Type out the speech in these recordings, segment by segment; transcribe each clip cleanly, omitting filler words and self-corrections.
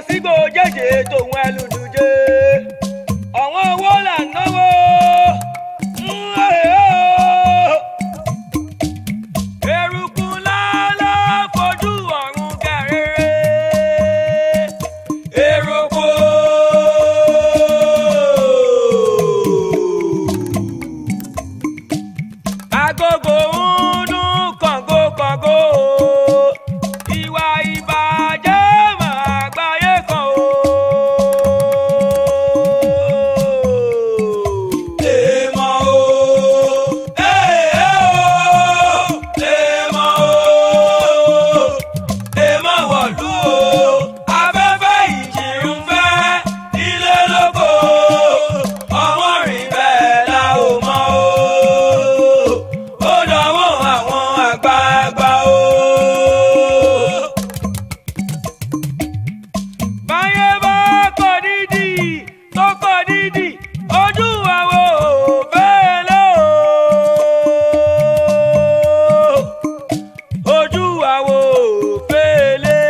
sígbó jẹ́jẹ́ tòun ẹlùdùjẹ́ ọ̀wọ́n owó là ń náwó. Eruku lálá fojú ọ̀run kẹrẹrẹ. Eruku. Agogo ń dún kàngó kàngó. Ìwà ìbàjẹ́ máa gbáyé kan o. Èèmọ̀ o, èèyàn o, èèmọ̀ o, èèmọ̀ wọ̀lú o. Afẹ́fẹ́ ìjì ń fẹ́ nílé lóko. Ọmọ rìn bẹ́ẹ̀ la ò mọ̀ o. Ó dánwò àwọn àgbààgbà o. Báyé bá kọ̀ dídì tó kọ̀ dídì ojú àwo fẹ́lẹ́ o. Ojú àwo fẹ́lẹ́.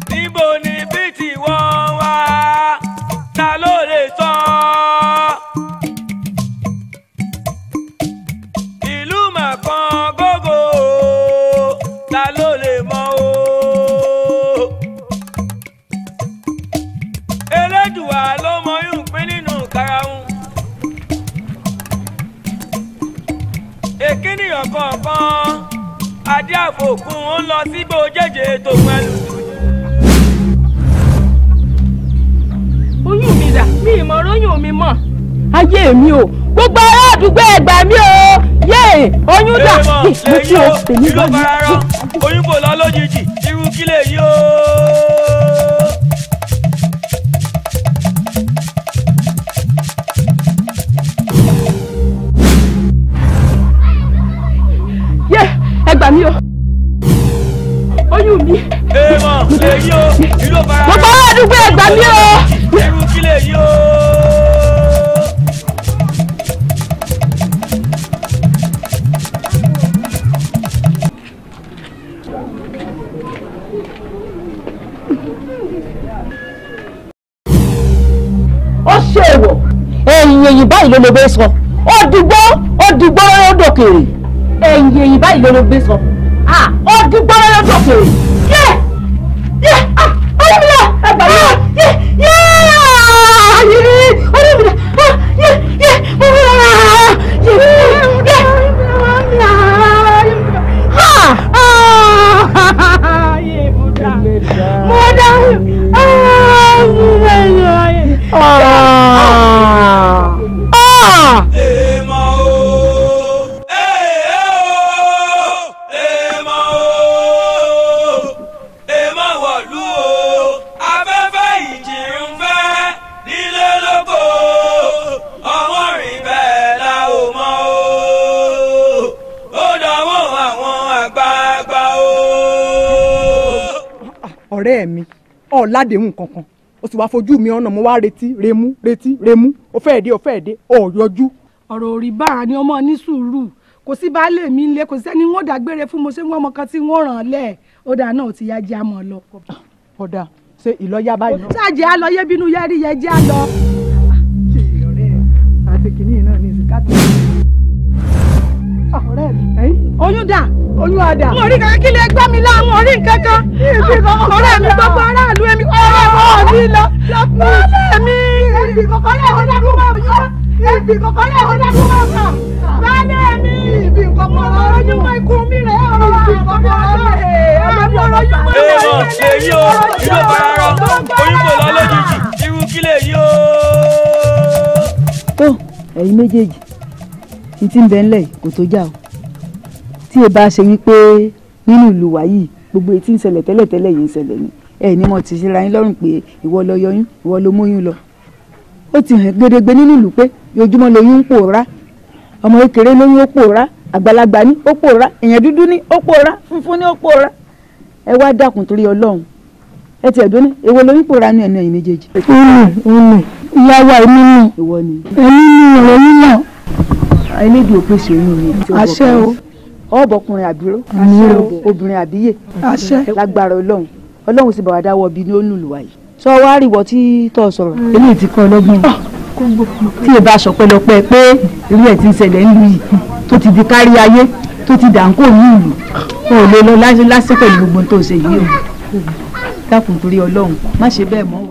Níbo ni bí tí wọ́n wá? Ta ló lè sọ? Ìlú màkàn gógó, ta ló lè mọ̀ o? Elédùà ló mọ yún pín nínú karahun. Èkíní ọ̀kọ̀ọ̀kan, adé àfòkún ń lọ sígbó jẹ́jẹ́ tó pẹ̀lú. Oyún mi dà, mi ì mọ̀ róyún mi mọ̀. Ayé mi o, gbogbo ará àdúgbò ẹ gbà mí o, yéè oyún dà. Èèmọ̀ Mo lèyí kú o, o, tèmi ìlú bá mi. fararọ, oyún kò lọ lójijì, irú kí lèyí o? Yé ẹ gbà mí o, oyún mi. Èèmọ̀ lèyí o, ìlú fararọ, Gbogbo ará àdúgbò ẹ gbà mí o. irú kí lèyí o? Ó ṣe èèwọ̀, ẹ̀yìn èyí báyìí ló lè gbé sọ, ó dùgbọ́ ó dùgbọ́ ó dòkèrè. Ẹ̀yìn èyí báyìí ló lè gbé sọ, ó dùgbọ́ ó dòkèrè. Yé yé, orí mi lọ, ẹgbà mi lọ, yé yé, ayé orí mi lọ, yé yé, mo mi lọ, yé yé, Mo dá Èèmọ̀ o, èèyàn o, èèmọ̀ o, èèmọ̀ wọ̀lú o. Afẹ́fẹ́ ìjì ń fẹ́ nílé lóko. Ọmọ rìn bẹ́ẹ̀ la ò mọ̀ o. Ó dánwò àwọn àgbààgbà o. Ọ̀rẹ́ mi, ọ̀làdéhùn kankan, ó sì wáá fojú mi ọ̀nà, mo wá retí remú retí remú, ó fẹ́ẹ̀ dé ó fẹ́ẹ̀ dé, ó yọjú. Ọ̀rọ̀ òrì bára ni ọmọ ní sùúrù, kò sí baálé mi ńlé, kò sẹ́ni wọ́n dágbére fún, mo ṣe ń wọ́n ọmọ kan tí wọ́n ràn án lẹ̀. Ó dáa náà, ó ti yá, jẹ́ àmọ́ lọ. Ọ̀dà ṣe ìlọ́yà báyìí náà. Ṣáàjì á lọ yé bínú yẹ́rí yẹ jẹ́ á lọ. Ṣe ọ̀rẹ́ mi àti kìnìún náà ní ìsìnkátì. Ọ̀rẹ́ mi, oyún dà. Oyún àdà. Mo rí kankan kí lè gbá mi láàmú orí nǹkan kan. Ọ̀rẹ́ mi, gbogbo aráàlú èmi, ọ̀rẹ́ mi lọ. Ọ̀rẹ́ mi, ibi kọ̀ọ̀kan lè wọ́n dákú máa bọ̀. Ibi kọ̀ọ̀kan lè wọ́n dákú máa bọ̀. Baálé mi, ibi kọ̀ọ̀kan ọ̀rọ̀ mọ́ ikú mi rẹ̀ ọ̀rọ̀ ibi kọ̀ọ̀kan ọ̀rọ̀ yún mọ́. Èèmọ̀ lèyí o, ìlú fararọ, oyún kò lọ lójijì, irú kí lèyí o? Tó ẹ̀yin méjèèjì ní tí ń bẹ ńlẹ̀ yìí kò tó já o, tí ẹ bá ṣe wípé nínú ìlú wa yìí gbogbo èyí tí ń ṣẹlẹ̀ tẹ́lẹ̀tẹ́lẹ̀ yìí ń ṣẹlẹ̀ ni ẹ ní mo ti ṣe ra yín lọ́rùn pé ìwọ lọ yọyún, ìwọ ló móyún lọ. Ó ti hàn gedegbe nínú ìlú pé ojúmọ́ lóyún ń pòórá, ọmọ kékeré lóyún ó pòórá, àgbàlagbà ní ó pòórá, èèyàn dúdú ní ó pòórá, funfun ní ó pòórá. Ẹ wá dákun torí Ọlọ́run, ẹ tiẹ̀ dún ní èwo lóyún pòórá ní ẹnu ẹ̀yin méjèèjì. Ó ní ìyàwó èmi nù. Ìwọ ni. Èmi nù ọ̀rọ̀ yín náà. Elédùn ò pèsè oyún mi. Àṣẹ o. Ọ̀bọ̀kùnrin àbíró, obìnrin àbíyè, lágbára Ọlọ́run. Ọlọ́run sì bá wa dáwọ́ bí ní ó lùlù wáyé. Sọ wá rí ìwọ tí tọ́ sọ̀rọ̀. Eléyìí ti kọ́ ọlọ́gbọ́n. Tí ẹ bá sọ pẹ́lọpẹ́ pé irú ẹ̀ ti ń ṣẹlẹ̀ ńlú yìí tó ti di kárí ayé tó ti dàńkò ní ìlú. O ò lè lọ lásán pẹ̀lú gbogbo tó ṣe yìí o. Dákun torí Ọlọ́run, má ṣe bẹ́ẹ̀ mọ́.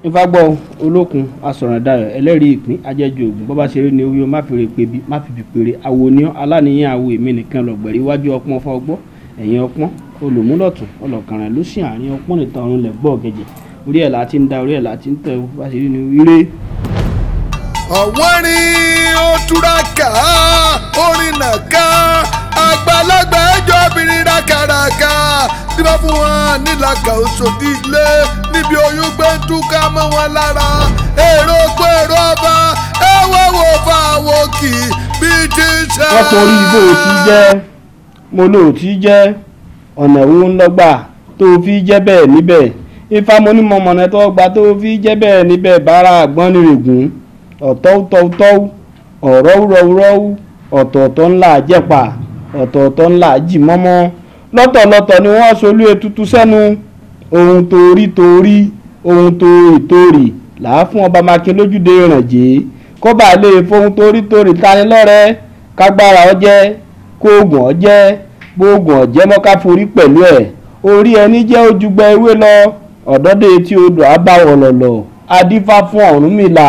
Ifágbọ́ olókun asọ̀rọ̀dayọ̀ ẹlẹ́rìí ìpín ajẹ́jú ògùn bọ́bá ṣeré ni orí o má fi rè pé bí má fi bì péré awo ní aláníyàn awo èmi nìkan lọ̀gbẹ̀rí iwájú ọpọ́n fọgbọ́ ẹ̀yìn ọpọ́n olùmúlọ̀tún ọlọ́kànràn ló sì àárín ọpọ́n nìta ọ̀run lẹ̀ gbọ́ gẹ̀jẹ̀ orí ẹ̀ láti ń da orí ẹ̀ láti ń tẹ̀ bá ṣeré ni ire. Ọ̀wọ́n rin ó túraká orin nàka àgbàlagbà ẹjọ́ obìnrin rákàràkà tí bá fún wọn nílàkà òṣòdì ilé níbi oyún gbé ń túká mọ́ wọn lára èrò pé èrò ọba ẹwọ́ wò fà wò kì bí ti ṣe. Wọ́n torí ibò tí jẹ́ mo lò tí jẹ́ ọ̀nà wo ń lọ́gbà tó fi jẹ́ bẹ́ẹ̀ níbẹ̀ Ifá mo ní mọ̀mọ̀nà tó gbà tó fi jẹ́ bẹ́ẹ̀ níbẹ̀ bára àgbọ́n nírègùn ọ̀tọ̀ọ̀tọ̀ọ̀tọ̀ ọ̀rọ̀ọ̀rọ̀ọ̀rọ̀ ọ̀tọ̀ọ̀tọ̀ ńlá jẹ́pà ọ̀tọ̀ọ̀tọ̀ ńlá jì mọ́mọ́ lọ́tọ̀lọ́tọ̀ ni wọ́n solú ètùtù sẹ́nu ohun torí torí ohun torí torí làá fún ọba Mákin lójúde ìrànjẹ́ kọ́ba lè fohun torí torí tanilọ́rẹ́ kágbára ọjẹ́ kóògùn ọjẹ́ bóògùn ọjẹ́ mọ́ká forí pẹ̀lú ẹ̀ orí ẹni jẹ́ ojúgbẹ ewé lọ ọ̀dọ́dẹ tí odò àbáwọ̀ lọ̀lọ̀ adífá fún Ọ̀rúnmìlà.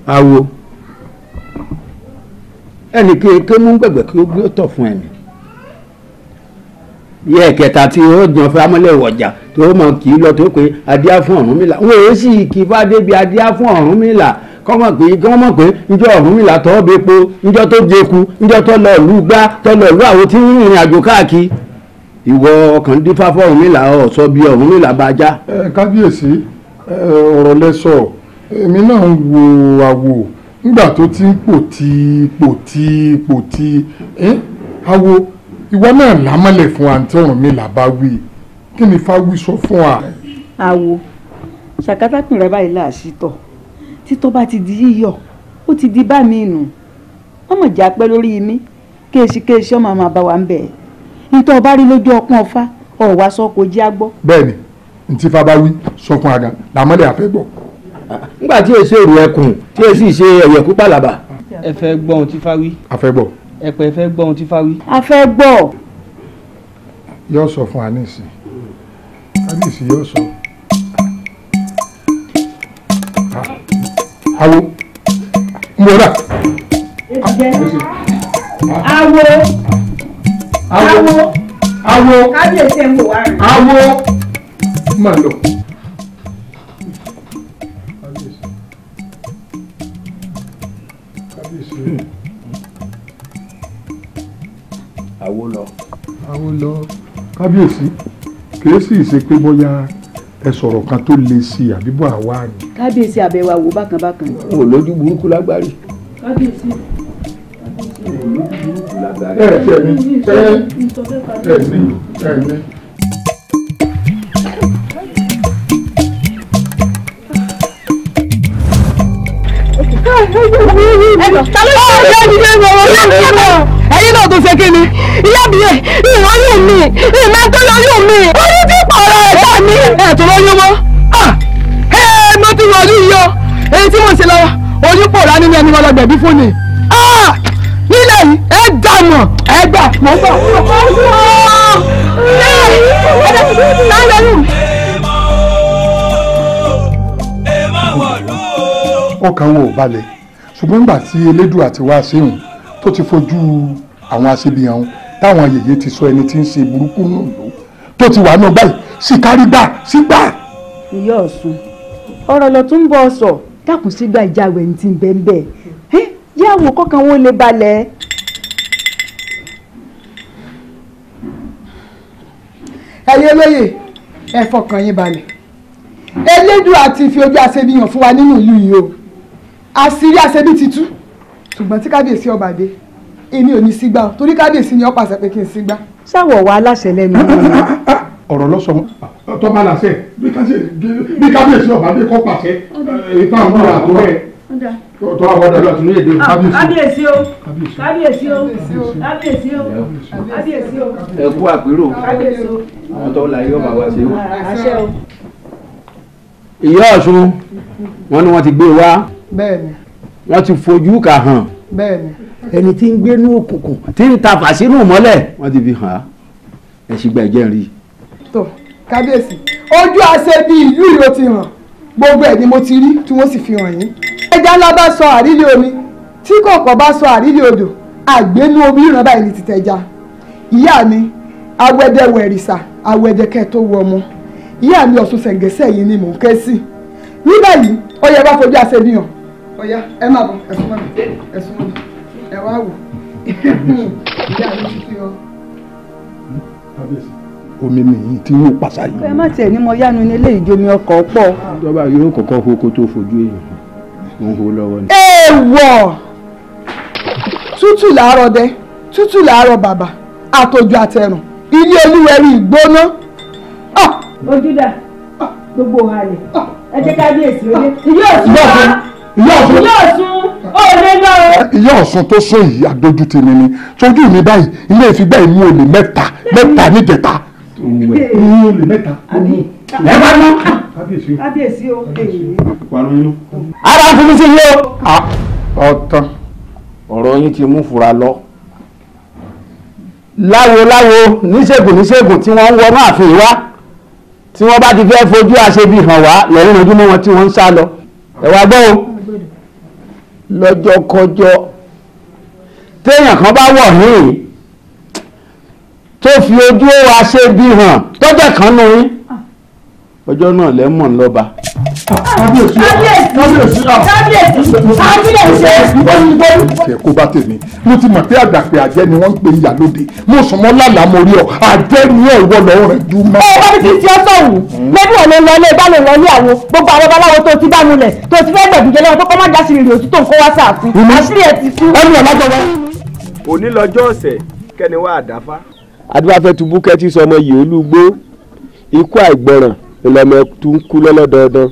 Awo ẹnì kéèké mú gbẹ̀gbẹ̀ kí ó gbé tọ̀ fún ẹ̀mí yẹ ẹ̀kẹta tí ó jàn fámọ́lẹ̀ wọ̀jà tó mọ̀ kì í lọ tó pé adíá fún Ọ̀rúnmìlà wọn èé sì kí fádé bí adíá fún Ọ̀rúnmìlà kọ́mọ̀ pé kọ́mọ̀ pé njọ́ Ọ̀rúnmìlà tọ́ bẹ po njọ́ tó jẹku njọ́ tó lọ ìlú gbá tó lọ ìlú àwọn tí ń rìnrìn àjò káàkiri ìwọ ọkàn dífá fún Ọ̀rúnmìlà ọ̀sọ́ bí Ọ̀rúnmìlà bá já. Ẹ kábíyèsí, ọ̀rọ̀ lẹ sọ, èmi náà ń wo àwò nígbà tó ti ń pòtí pòtí pòtí àwò ìwọ náà lámọ́lẹ̀ fún àǹtí Ọ̀rúnmìlà bá wí kí ni fáwí sọ fún wa. Àwo ṣàkátàkùn rẹ báyìí láàṣì tọ̀ títọ́ bá ti di yíyọ ó ti di bá mi nù wọ́n mọ̀ já pẹ́ lórí mi kéèṣì kéèṣì ọmọ àmọ́ àbá wa ń bẹ̀ ẹ́ nítorí ọba rí lójú ọpọ́n ọfá ọ̀wá sọ kò jẹ́ àgbọ́. Bẹ́ẹ̀ni ntí fa bá wí sọ fún àgàn làmọ́lẹ̀ àfẹ́ gbọ́. Nígbà tí èsì èrò ẹkùn tí èsì ṣe ẹ̀yẹ̀kú pàlàbà. Ẹ fẹ́ gbọ́ ohun tí fá wí. A fẹ́ gbọ́. Ẹ pẹ́ fẹ́ gbọ́ ohun tí fá wí. A fẹ́ gbọ́. Yóò sọ fún wa nísìn kábíyèsí yóò sọ. Awo ń bọ̀ dà. Awo awo awo kábíyèsí ẹ̀ ń bọ̀ wá rẹ̀. Awo máa lọ. Awo lọ. Awo lọ kábíyèsí kìí sì ṣe pé bóyá ẹ sọ̀rọ̀ kan tó le sí i àbí bó àwa ni. Kábíyèsí àbẹ̀wò àwò bákan bákan. O lójú burúkú lágbárí. Kábíyèsí. Ẹ ẹ ní ẹ ẹ ní ẹ ní. Ẹ̀yin náà tó ṣe kí ni ìyá mi yẹ ìwọ́n yóò mi ìmọ̀ tó lọ yóò mi orí ti pààrọ̀ ẹ̀dá mi ẹ̀ tó lóyún mọ́ ẹ mo ti wọ̀ yìí yọ èyí tí mo ṣe lọ oyún pòórá nínú ẹni wọn lọ gbẹ̀bí fún ni nílẹ̀ yìí ẹ dààmú ẹ gbà mọ́ gbà. Ọkàn wo ò balẹ̀ ṣùgbọ́n nígbà tí Elédùà ti wá séhùn tó ti fojú àwọn aṣebi hàn táwọn yèyé ti sọ ẹni tí ń ṣe burúkú nù ló tó ti wà náà báyìí sì kárí gbà sí gbà. Ìyá Ọ̀ṣun ọ̀rọ̀ lọ tún bọ̀ sọ dákun sígbà ìjáwé ní ti ń bẹ́ẹ̀ bẹ́ẹ̀ yá wò kọ́kàn wo lè balẹ̀. Ẹ̀yin olóyè ẹ fọkàn yín balẹ̀ Elédùà ti fi ojú aṣebi hàn fún wa nínú ìlú yìí o àṣírí aṣebi ti tú ṣùgbọ́n tí kábíyèsí ọba dé èmi ò ní sígbà o torí kábíyèsí ni ó pàṣẹ pé kí n sígbà. Sáwọ̀ wa aláṣẹ lẹ́nu. Ọ̀rọ̀ lọ́sọ̀ tọ́ bá làṣẹ bí kábíyèsí ọba dé kọ́ pàṣẹ ìta òmùra àtúrẹ́. Tó àwọn ọ̀dọ́ lọ́tún ní èdè. Kábíyèsí o, kábíyèsí o, kábíyèsí o, kábíyèsí o. Ẹ kú àpérò. Kábíyèsí o. Àwọn tó la yóò bá wa ṣe o. Àṣẹ o. Ìyá Ọ̀ṣun, wọ́n ní wọ́n ti gbé wá. Bẹ́ẹ̀ni. Wọ́n ti fojú kà hàn. Bẹ́ẹ̀ni. Ẹni tí ń gbé ní òkùnkùn tí ń ta fàṣínù mọ́lẹ̀ wọ́n ti fi hàn á. Ẹ sì gba ẹ̀jẹ̀ rí. Tó kábíyèsí, ojú àṣẹ bíi ìlú ìlú ti hàn, gbogbo ẹ̀ ni mo ti rí tí wọ́n sì fi hàn yín. Ẹja ńlá bá sọ àrílé omi, tí kọ̀ọ̀kan bá sọ àrílé odò, àgbénú omi ìran báyìí ní títẹ̀já. Ìyá mi, awẹ́dẹ wẹ̀rìsà, awẹ́dẹ kẹ́ tó wọ ọmọ. Ìyá mi Ọ̀ṣun ṣẹ̀ǹgẹ̀sẹ̀ yìí ni mò ń ké sí. Ní báyìí, ó yẹ wá fojú àṣẹ bí hàn. Ọ̀yá, ẹ má bọ̀, ẹ súnmọ́ mi, ẹ súnmọ́ mi, ẹ wá wò. Ìyá mi ti fi hàn. Omi nìyí tí yóò pàṣà yìí. Ẹ má tiẹ̀ ní mo yánu ní ilé ìjomi ọkọ̀ pọ̀. Ìjọba yóò kọ́kọ́ hó kó tó fojú èèyàn ó ń hó lọ́wọ́ ni. Èèwọ̀! Tútù làárọ̀ dẹ, tútù làárọ̀ bàbà, àtòjò àtẹ̀rùn, ilé olúwẹ̀rí ìgbóná. Ojúdà, gbogbo òhàlẹ̀, ẹ jẹ́ kábíyèsí ó dé. Ìyá Ọ̀ṣun wá! Ìyá Ọ̀ṣun! Ìyá Ọ̀ṣun! Ó lé lọ o! Ìyá Ọ̀ṣun tó sún yìí adójútì mi ni. Sójú mi báyìí, ilé ìfigbá ìmú olè mẹ́ta mẹ́ta níjẹta. Olè mẹ́ta. Ẹ bá mú. Kábíyèsí o. Ara ń fún mi sí yé o. Ọ̀tán. Ọ̀rọ̀ yín ti mú fura lọ. Láwo láwo níṣègùn níṣègùn tí wọ́n ń wọnú ààfin wá, tí wọ́n bá ti fẹ́ fojú àṣebi hàn wá lẹ́yìn ojúmọ́ wọn tí wọ́n ń sá lọ. Ẹ wá gbọ́ o. Lọ́jọ́ kọjọ́ téèyàn kan bá wọ̀ hìn tó fi ojú àṣebi hàn tọ́jà kan nù yín, ọjọ́ náà lẹ́mọ̀ ńlọ́ba. Kábíyèsí, kábíyèsí, kábíyèsí. Tiẹ̀ kó bá tèmi, mo ti mọ̀ pé àgbàpè àjẹ́ ni wọ́n ń pè ìyálóde, mo sùn mọ́ lálàá mo rí ọ, àjẹ́ ni ọ̀ ìwọ lọ́wọ́ rẹ̀ dùn mọ́. Ó wọ́n ti ti ọ́ sọ̀hún, lẹ́bí wọn ló ń lọ ilé ìbánu lọ ní àwo, gbogbo àwọn babaláwo tó ti bá nulẹ̀, tó ti fẹ́ gbẹ̀dùjẹ́ lọ́wọ́ tó kọ́ má dá sí rírì òtútù nǹkó wá sáàfin, àṣírí ẹ̀ ti tú. Ẹnu ẹ̀ lájọ wa. Òní lọ́jọ́ ọ̀sẹ̀ kẹ́ni wá àdáfá. Adúbáfẹ́ tu búkẹ́tì sọmọ yìí olúgbó, ikú àìgbọràn ìlọmọ tó ń kú lọ́lọ́dọọdán.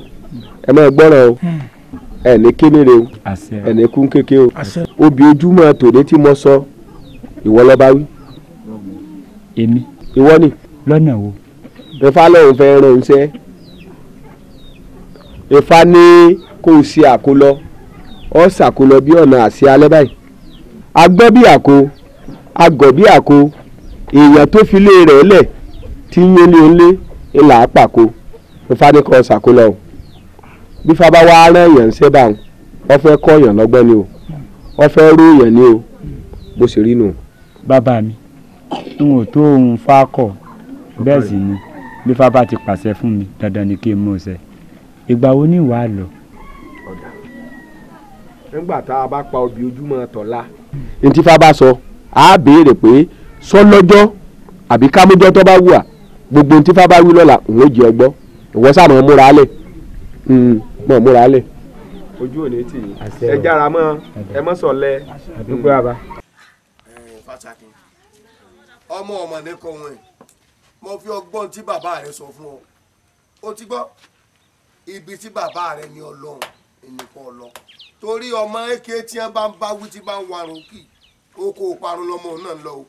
Ẹ máa gbọ́ràn o, ẹ ní kékeré o, ẹ ní kún kékeré o. Obì ojúmọ́ tòní tí mo sọ, ìwọ ló bá wí. Èmi. Ìwọ ni. Lọ́nà wo? Ifá lóun fẹ́ rán iṣẹ́. Ifá ní kó o ṣe àkólọ, ọ ṣàkólọ bí ọ̀nà àṣẹ alẹ́ báyìí. Agbọ́ bí àkó, agọ̀ bí àkó, èèyàn tó fi lé rẹ̀ lẹ̀ tí ń yé ní onílé ńlá àpàkó. Ifá ní kó o ṣàkólọ o. Bí Ifá bá wá rán èèyàn ṣẹ́ bá wọn fẹ́ kọ́ èèyàn lọ́gbọ́n ni o, wọ́n fẹ́ ró èèyàn ni o, bó ṣe rí nù. Bàbá mi, n ò tó ohun fákọ̀, bẹ́ẹ̀ sì ni bí Ifá bá ti pàṣẹ fún mi dandan ni kí n mú un ṣẹ. Ìgbà wo ni wàá lọ? Nígbà tá a bá pa obì ojúmọ́ tọ̀la. Ní tí Ifá bá sọ, a béèrè pé sọ lọ́jọ́ àbí kámújọ́ tó bá wù à, gbogbo ní tí Ifá bá wí lọ́la òun ó jẹ́ ọgbọ́. Ìwọ sáà máa múra lẹ̀. Mọ̀ múra lẹ̀. Ojú ò ní tì yín, ẹ jára mọ́, ẹ mọ́ sọ̀lẹ̀. Àdúgbò bàbá. Fàṣàkì, ọmọ ọmọ ní kọ wọn, mo fi ọgbọ́n tí bàbá rẹ sọ fún ọ, ó ti gbọ́ ibi tí bàbá rẹ ní Ọlọ́run ẹnìkan ọlọ, torí ọmọ eke tí wọn bá ń bá wí tí bá ń warun kì ó kó o parun lọmọ náà lọ o,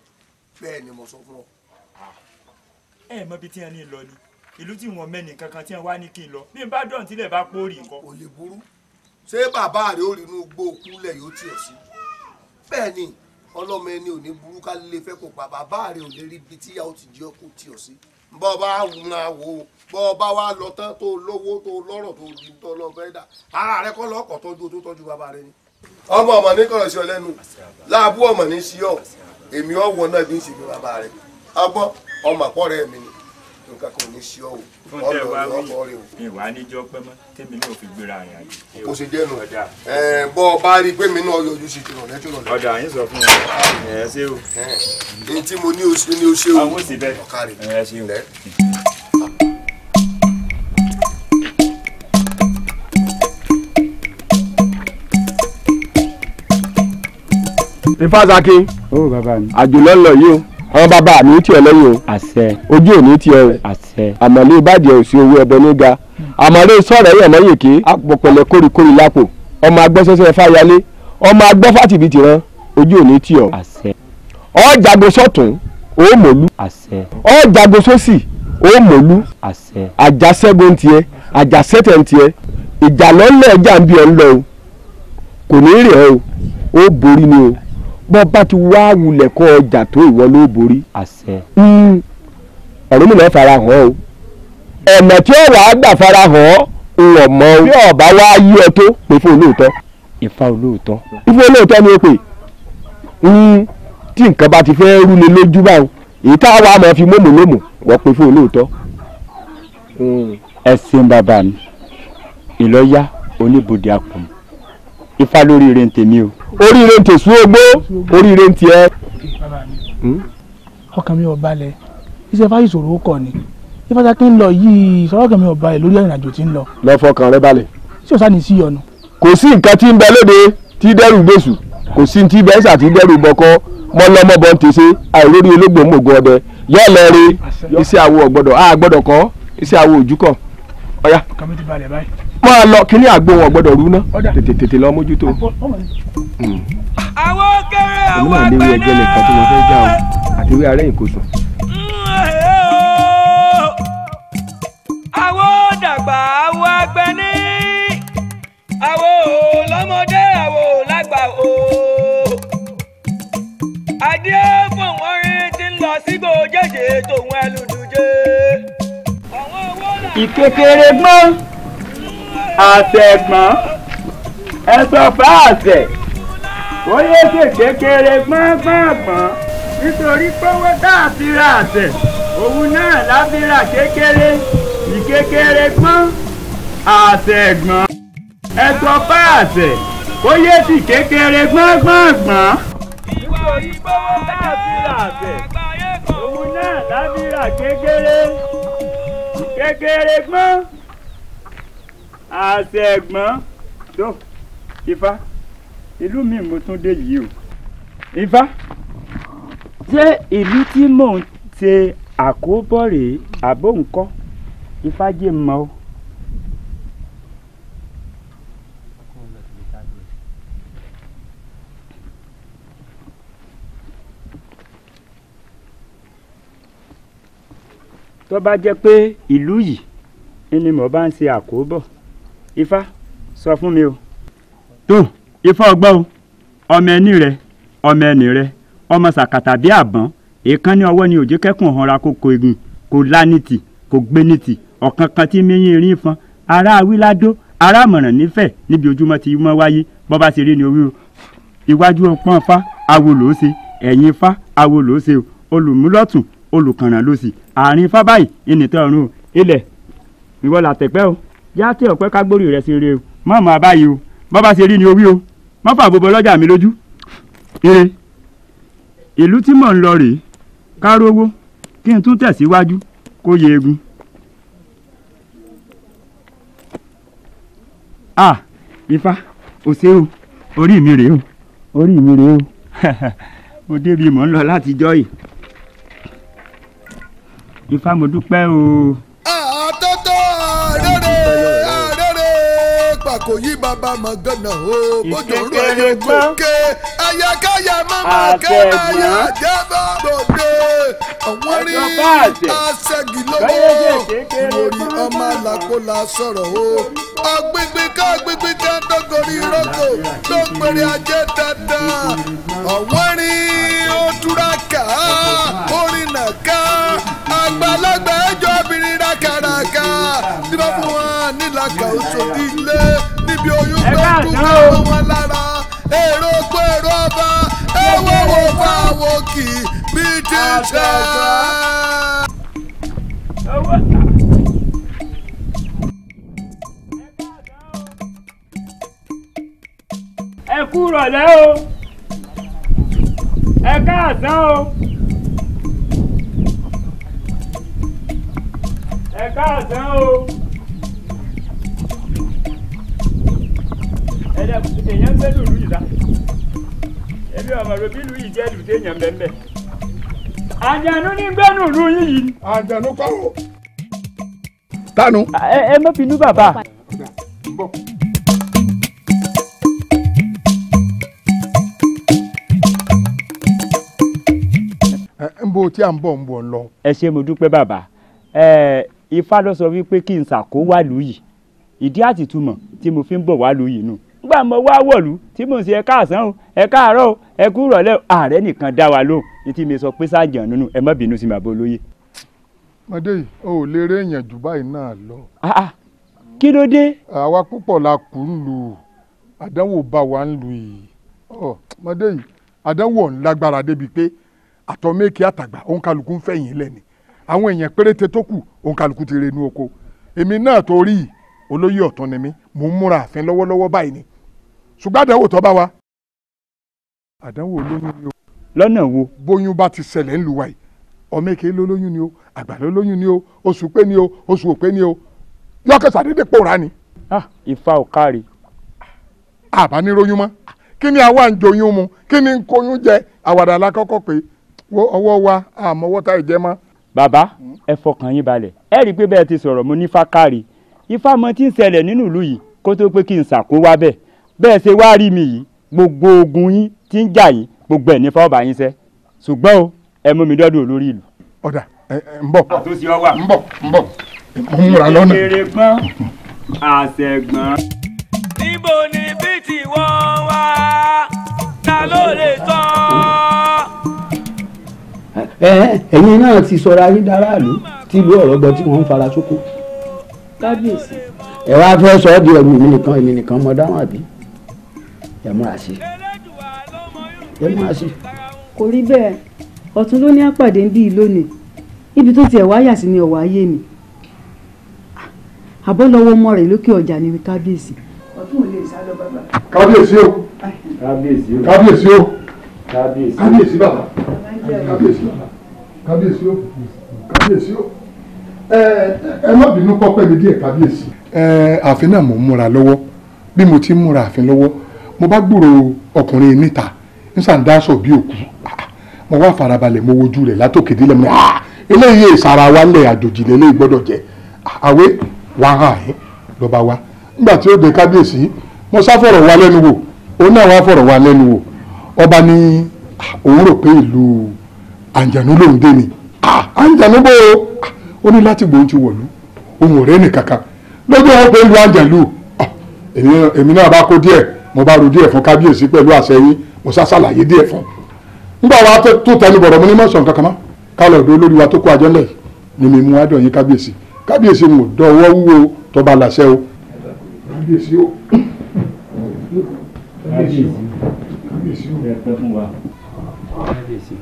bẹ́ẹ̀ ni mo sọ fún ọ. Ẹ mọ ibi tí wọn ní lọ ni ìlú tí wọn mẹ́ni kankan tí wọn wá ní kí n lọ, bí n bá dọ̀n tílẹ̀ bá pòórì nǹkan. Kò lè burú, ṣé bàbá rẹ ó rí inú igbó kúlẹ̀ yóò tiẹ̀ sí? Bẹ́ẹ̀ ni ọlọ́mọ ẹni ò ní burú ká lè fẹ́ kó pa bàbá rẹ ò lè rí ibi tíyàwó ti jẹ́ kó tiẹ̀ sí. Bọ́ bá wùnà wò ó, bọ́ bá wá lọ tán tó lówó tó lọ́rọ̀ tó di tó lọ fẹ́ dà, ara rẹ kọ́ lọ́kọ̀ tọ́jú tó tọ́jú bàbá rẹ ni. Ọmọ ọmọ ní kọ̀rọ̀ sí ọ lẹ́nu, láàbù ọmọ ní sí ọ, èmi ọ̀wọ́ náà bí ń ṣe bí bàbá rẹ. Ọgbọ́n ọmọ àpọ̀ rẹ mi ni, nǹkan kan ò ní sí ọ o. Fún tẹ wá wí, mi wà níjọ́ pẹ́ mọ́ tèmi náà fi gbéra rìn àjò. Kò sì jẹ́nu bọ́ ọ bá rí i pé mi náà yọjú sí tìrọ̀lẹ́ tìrọ̀lẹ́. Ọ̀dà yín sọ fún wọn, ẹ ṣé o. Ní tí mo ní o ṣe ni o ṣe o. Àwọn òsì bẹ́ẹ̀. Ọ̀kàrẹ̀. Ẹ ṣé o. Ifásakí. Ó bàbá mi. Àjò lọ́lọ́ yìí o. Àwọn bàbá mi tiẹ̀ lẹ́yìn o. Àṣẹ. Ojú ò ní tiẹ̀ o. Àṣẹ. Àmọ̀lé ìbàdí ẹ̀ ò sí owó ẹbọ ní ga. Àmọ̀lé sọ̀rọ̀ ẹ̀yẹ̀ mọ́ yèké. Àpò pẹ̀lẹ́ kórìkórì lápò. Ọmọ agbọ́sẹ́sẹ́ fáyalé, ọmọ agbọ́fàtìbí tìran, ojú òní tì ọ́. Ọ jago sọ́tún, ó mọ̀lú. Ọ jago sósì, ó mọ̀lú. Àjàṣẹ́gun tiẹ̀, àjàṣẹ́tẹ̀ tiẹ̀, ìjà lọ́lẹ̀ ẹja ń bí ọ ń lọ o. Kò ní rẹ̀ ọ́ o, ó borí ni o. Bọ́ bá ti wá wulẹ̀ kọ́ ọjà tó ìwọ ló borí. Ọ̀rúnmìlà fara hàn o. Ọ̀nà tí ó wàá gbà fara hàn ọ́ ń wọ̀ mọ́ o. Bí ọ̀bá wá yí ọ tó, pè fún olóòótọ́. Ifá olóòótọ́. Ifá olóòótọ́ ni ó pè. Tí nǹkan bá ti fẹ́ rú ni lójú báwọn, èyí tá a wá máa fi mọ́mù lómù, wọ́n pè fún olóòótọ́. Ẹ ṣeun bàbá mi, ìlọ́yà oníbodè àpọ̀n. Ifá lórí ire ń tèmi o. Oríire ń tèsú ogbó, oríire ń tiẹ̀. Bàbá mi, ọkàn mi ò balẹ̀, iṣẹ́ fáyì ìṣòro ó kọ̀ ni. Ifá kí ń lọ yìí, sọ̀rọ̀ ọkàn mi ò balẹ̀ lórí ìrìn àjò tí ń lọ. Lọ fọkàn rẹ balẹ̀. Ṣé o sá ní sí ọ̀nà? Kò sí nǹkan tí ń bẹ lóde tí dẹ́rù gbèsù, kò sí tí bẹ́ẹ̀ sà tí dẹ́rù bọkọ, mọ́lọ́mọ́bọ ń tèṣe, àìrórí ológbò mògùn ọdẹ. Yọ́ lọ rí iṣẹ́ àwo ọ̀gbọ́dọ̀, a gbọ́dọ̀ kọ́ iṣẹ́ àwo òjúkọ̀. Ọ̀yá. Ọkàn mi ti balẹ̀ báyìí. Máa lọ kíní àgbo wọn gbọ́dọ̀ rú ná, tètè tètè lọ mójútó. Àwọn kéré àwọn náà léwu ẹgbẹ́ nìkan tí mo fẹ́ já o, àti wí arẹ́yìn kò sùn. Àwọn dàgbà àwọn àgbẹ̀ ní, àwọn lọ́mọdé àwọn lágbà o. Adé fún wọn rí ti ń lọ sígbó jẹ́jẹ́ tòun ẹlùdùjẹ́. Ìkékeré gbọ́n àtẹ̀gbọ́n ẹ̀sọ̀ fáàsẹ̀ oyè ṣe kékeré gbọ́n gbọ́n gbọ́n nítorí pọ́wọ́ tá a fi ra àtẹ̀ òun náà la fi ra kékeré. Ìkékeré gbọ́n àtẹ̀gbọ́n ẹ̀sọ̀ fáàsẹ̀ oyè ṣe kékeré gbọ́n gbọ́n gbọ́n nítorí pọ́wọ́ tá a fi ra àtẹ̀ òun náà la fi ra kékeré. Ìkékeré gbọ́n àtẹ̀gbọ́n tó. Ifá, ìlú mi mo tún dé yìí o. Ifá, ṣé ìlú tí mò ń ṣe àkóbọ̀ rèé àbó ńkọ́? Ifá jẹ́ mọ́ o. Tó bá jẹ́ pé ìlú yìí ni mo bá ń ṣe àkóbọ̀, Ifá sọ fún mi o. Tó Ifá ọgbọ́n o, ọmọ ẹni rẹ, ọmọ ẹni rẹ, ọmọ sàkàtà bí àbọ̀n, èèkàn ní ọwọ́ ni òjò kẹ́kùn ọ̀húnra kó ko egun, kò lánìtì, kò gbénìtì, ọ̀kan kan tí míyín irin fọn, ará awíládó, ará àmọ̀ràn nífẹ̀ẹ́ níbi ojúmọ́ ti mọ́ wáyé, bọ́ bá ṣe rí ni orí o. Iwájú ọpọ́n Ifá, awo ló ṣe, ẹ̀yìn Ifá, awo ló ṣe o, olùmúlọ́tún, olùkànràn ló sì, àárín Ifá báyìí, ìnìtàn ọ̀run o, ilẹ̀, ìwọ làtẹ̀pẹ́ o, yá tẹ ọ̀pẹ́ kágbórí rẹ̀ ṣe rere o, mọ̀mọ́ abáyé o, bọ́ bá ṣe rí ni orí o, má fà bọbọ lọ́jà mi lójú. Ire, ìlú tí mò ń lọ rèé, ká rówó kí n tún tẹ̀síwájú kó yẹ egun. Ah, Ifá, o ṣé o, orí mi rèé o, orí mi rèé o, mo débi mò ń lọ látijọ́ yìí. Ifá mo dúpẹ́ o. Àtọ́tọ́ àrèrè àrèrè pàkó yí bàbá mọ̀gànà o, bójú rú ẹyẹ gòkè, ayákáyà mọ́mọ́ kẹ́máyà jẹ́bọ́ gbòde. Àwọn rí aṣẹ́gi lọ́wọ́, ìwòrì ọmọ làkólà sọ̀rọ̀ o. Ọ̀gbìngbìn ká ọ̀gbìngbìn ká dọ́gọ̀rí rọ́gò ló ń pèrè ajé dandan. Àwọn rí òtúraka, orin nàka, àgbàlagbà ẹjọ́ obìnrin rákàràkà. Níbà fún wọn nílàkà oṣòdì ilé níbi oyún gbẹ́dùn kọ́ wọn lára. Èrò pé èrò ọba ẹ̀wọ̀ wò fà wò kì bí ti ṣe. Ẹ kú rọ̀lẹ́ o, ẹ káàsán o, ẹ káàsán o. Èèyàn ń gbé lùlù yìí sá, èmi ọmọ rẹ bí lùlù yìí jẹ́ lùlù téèyàn bẹ́ẹ̀. Àjànú ní gbẹ́nu ìlú yín yìí. Àjànú kọ́ o. Tánu. Ẹ má bínú bàbá. Bó tí à ń bọ̀ ń bọ̀ ń lọ. Ẹ ṣé, mo dúpẹ́ bàbá. Ifá ló sọ wípé kí n ṣàkó wàlú yìí. Ìdí àtìtúmọ̀ tí mo fi ń bọ̀ wàlú yìí nù. Nígbà mo wá wọ̀lú tí mò ń ṣe ẹ káàsán o, ẹ káàárọ̀ o, ẹ kú ìrọ̀lẹ́ o, ààrẹ nìkan dá wa lóhùn. Ní tí mi sọ pé sáàjàn nínú, ẹ má bínú sí bàbá olóyè. Mọ̀dé yìí, o ò lè rí èèyàn jù báyìí náà lọ. Kí ló dé? Àwa púpọ̀ la kù ń lù, àdánwò bá wa ń lù yìí. Mọ̀dé yìí, àdánwò ọ̀hún lágbára débi pé àtọ̀mẹ́kì àtàgbà òǹkàlùkù ń fẹ̀yìn lẹ́ni. Àwọn èèyàn péréte tó kù òǹkàlùkù ti renú oko. Èmi náà torí olóyè ọ̀tún ni mí, mò ń múra ààfin lọ́wọ́lọ́wọ́ báyìí ni. Ṣùgbọ́n àdánwò tó bá wa, àdánwò olóyún ni o. Lọ́nà wo? Bóyún bá ti ṣẹlẹ̀ ń lu wa yìí, ọmọ èké ló lóyún ni o, àgbà ló lóyún ni o, oṣù pé ni o, oṣù òpé ni o, yọkẹsà dédé pòórá ni. Ifá ò káre. Àbá ní róyún mọ́, kí ni àwa ń joyún mu, kí ni ń koyún jẹ, àwàdà la kọ́kọ́ pé ọwọ́ wa àmọ́wọ́ tá ìjẹ mọ́. Bàbá, ẹ fọkàn yín balẹ̀, ẹ rí i pé bẹ́ẹ̀ ti sọ̀rọ̀ mo ní Ifá káre. Ifá mọ tí ń ṣẹlẹ̀ nínú ìlú yìí kó tó pé kí n ṣàkówá bẹ́ẹ̀. Bẹ́ẹ̀ ṣe wá rí mi yìí, gbogbo ogun yín tí ń jà yín, gbogbo ẹ̀ ní Ifá ọba yín ṣẹ́. Ṣùgbọ́n o, ẹ mú mi dọ́dọ̀ olórí ìlú. Ọ̀dà, ń bọ̀. Àtúnṣe ọ wà. Ń bọ̀, ń bọ̀. Mo ń múra lọ́nà. Èrè gbọ́n, àṣẹ̀gbọ́n. Níbo ni bí tí wọ́n wá? Ta ló lè sọ? Ẹ̀yin náà ti sọra yín dáràlú tí ìlú ọ̀rọ̀ gbọ́ tí wọ́n ń fara sóko. Kábíyèsí. Ẹ wá fẹ́ sọ ọ́ di ẹ̀rù èmi nìkan, èmi nìkan mọ dáhùn àbí? Ẹ múra sí i. Ẹ múra sí i. Kò rí bẹ́ẹ̀, ọ̀tún ló ní àpàdé ń bí i lónìí. Ibi tó tiẹ̀ wáyà sí ni ọ̀wá ayé mi. Àbọ̀ lọ́wọ́ ọmọ rẹ̀ lókè ọjà ni kábíyèsí. Ọ̀tún ò lè sá lọ bàbá. Kábíyèsí o. Kábíyèsí o. Kábíyèsí o. Kábíyèsí. Kábíyèsí bàbá. Kábíyèsí bàbá. Kábíyèsí o. Kábíyèsí o. Ẹ má bínú pọ́pẹ́ mi díẹ̀ kábíyèsí. Ààfin náà mò ń múra lọ́wọ́. Bí mo ti ń múra ààfin lọ́wọ́, mo bá gbúrò ọkùnrin níta ń sàǹdáṣọ bí òkú. Mo wá farabalẹ̀, mo wojú rẹ̀ látòkè délẹ̀, mo ní eléyìí ìsara wa lẹ̀, àjòjì lélẹ́yìí gbọ́dọ̀ jẹ́. Àwé wá hàn ẹ́ lọ́ba wa. Nígbà tí ó dé kábíyèsí, mo sá fọ̀rọ̀ wa lẹ́nu wò, òun náà wá fọ̀rọ̀ wa lẹ́nu wò. Ọba ní òun rò pé ìlú àǹjànú lòún dé ni. Àǹjànú bó o? Ó ní láti gbòun ti wọ̀lú, òun ò rẹ́nì kankan lójú wọn pé ìlú àǹjànú. Èmi náà bá kó díẹ̀, mo bá ro díẹ̀ fún kábíyèsí pẹ̀lú àṣẹ yín, mo sá ṣàlàyé díẹ̀ fún. Nígbà wa tó tẹnu bọ̀rọ̀, mo ní mọ̀sán kankan mọ́, ká lọ ọ̀dọ̀ olórí wa tó kó àjọ ńlẹ̀ ni mi mú adọ̀ yín kábíyèsí. Kábíyèsí mo dọ̀wọ́ wúwo tọba làṣẹ o. Kábíyèsí o. Kábíyèsí o. Kábíyèsí o. Ẹ pẹ́ fún wa. Kábíyèsí.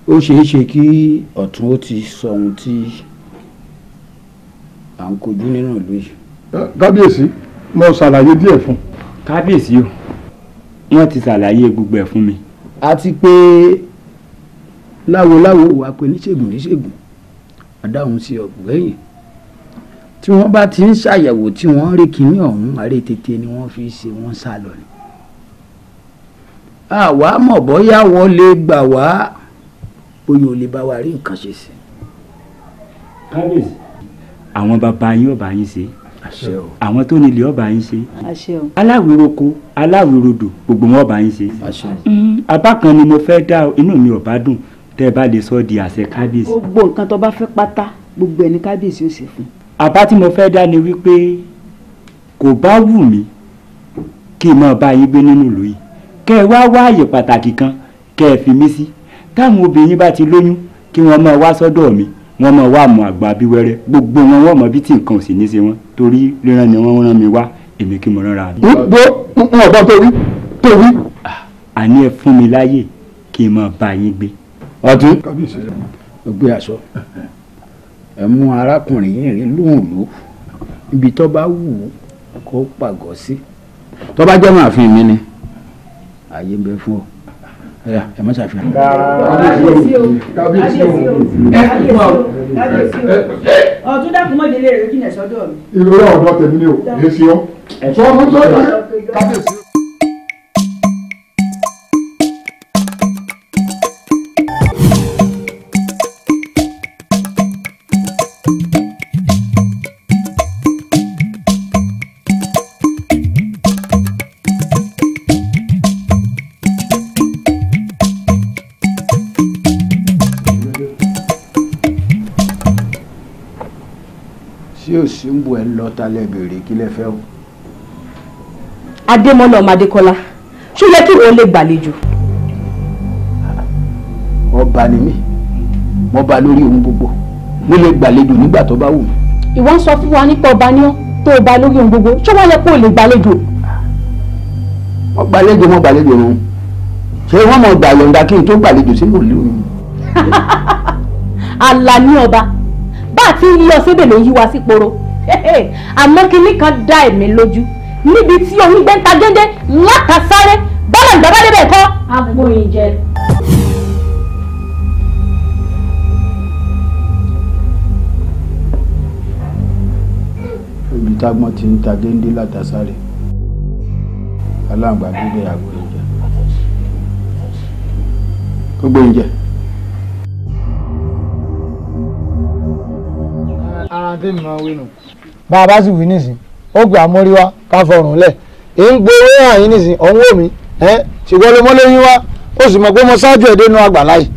Ó ṣeé ṣe kí ọ̀tún ó ti sọ ohun tí à ń kojú nínú ìlú yìí. Kábíyèsí, mo ṣàlàyé díẹ̀ fún. Kábíyèsí o, wọ́n ti ṣàlàyé gbogbo ẹ̀ fún mi. Àti pé láwoláwo wà pé níṣègùn níṣègùn adáhùn sí ọ̀gbẹ́yìn tí wọ́n bá ti ń ṣàyẹ̀wò tí wọ́n rí kinní ọ̀hún, àárẹ̀ tètè ni wọ́n fi ṣe wọ́n sá lọ ni. Àwa mọ̀ bóyá wọ́n lè gbà wá, bóyá ò lè bá wa rí nǹkan ṣe sí. Kábíyèsí, àwọn bàbá yín ọba yín ṣe, àwọn tó nílé ọba yín ṣe, aláwìroko aláwìrodò gbogbo wọn ọba yín ṣe. Apá kan ni mo fẹ́ dá, inú mi ò bá dùn tẹ́ ẹ bá lè sọ di àṣẹ kábíyèsí. Gbogbo nǹkan tó bá fẹ́ pátá, gbogbo ẹ̀ ní kábíyèsí ó ṣe fún. Àbá tí mo fẹ́ dá ni wípé kò bá wù mí kí n máa bá yín gbé nínú ìlú yìí, kẹ́ ẹ wá wá àyè pàtàkì kan kẹ́ ẹ fi mí sí. Táwọn obìnrin bá ti lóyún kí wọ́n máa wá sọ́dọ̀ mi, wọ́n máa wá mọ àgbà abíwẹ́rẹ́, gbogbo wọn wọ́n mọ bí tí nǹkan ò sì ní ṣe wọ́n, torí ríran ni wọ́n rán mi wá, èmi kí mo rán ra mi. Gbó n ọ̀gbọ́n tó wí tó wí. Àní ẹ fún mi láyè kí n máa bá yín gbé. Ọtún ó gbé aṣọ, ẹ mú arákùnrin yìí rí lóhùn ló ibi tó bá wù ú kó pàgọ́ sí, tó bá jẹ́ màáfin mi ni ààyè ń bẹ fún ọ. Ẹ má ṣàfihàn. Kábíyèsí o, kábíyèsí o, kábíyèsí o. Ọ̀tún dákun mọ́ délé rẹ̀ jìnà sọ́dọ̀ mi. Ìrora ọ̀dọ́ tèmi ni o, èsì ọ́. Sọ ọmọ tó yẹ kábíyèsí. ò sí ń bu ẹ lọ ta lẹ béèrè kí lẹ fẹ́ o. Adémọ́lá ọmọ Adékọ́lá, ṣó yẹ kí wọ́n lè gbàlejò? Ọba ni mí, mo ba lórí ohun gbogbo, mo lè gbàlejò nígbà tó bá wù mí. Ìwọ ń sọ fún wa nípa ọba ní ọ tó o ba lórí ohun gbogbo, ṣó wá yẹ kó o lè gbàlejò? Mo gbàlejò, mo gbàlejò rún. Ṣé wọ́n mọ̀ gbà yọ̀ǹda kí n tó gbàlejò sínú ìlú mi? Àlàní ọba, bá a ti ń yí ọ sébè ló ń yí wa sí poro. Àmọ́ kinní kan dá èmi lójú, níbi tí oyún gbé ń ta géńdé látàsáré bọ́lá ìgbà bá débẹ̀ kọ́. Agbóyin jẹ. Ibi tágbọ́n ti ń ta géńdé látàsáré, aláǹgbá débẹ̀ agbóyin jẹ. Gbogbo ìjẹ. Ara tí mi máa wí nù. Bá a bá sì wí nísìn, ó gbé àmórí wá ká fọrùn lẹ̀. Èyí ń gbowó hàn yín nísìn, òun wò mí. Ṣùgbọ́n ló mọ́ lóyún wá, ó sì mọ̀ pé mo ṣáájú ẹ̀ dénú àgbàlá yìí.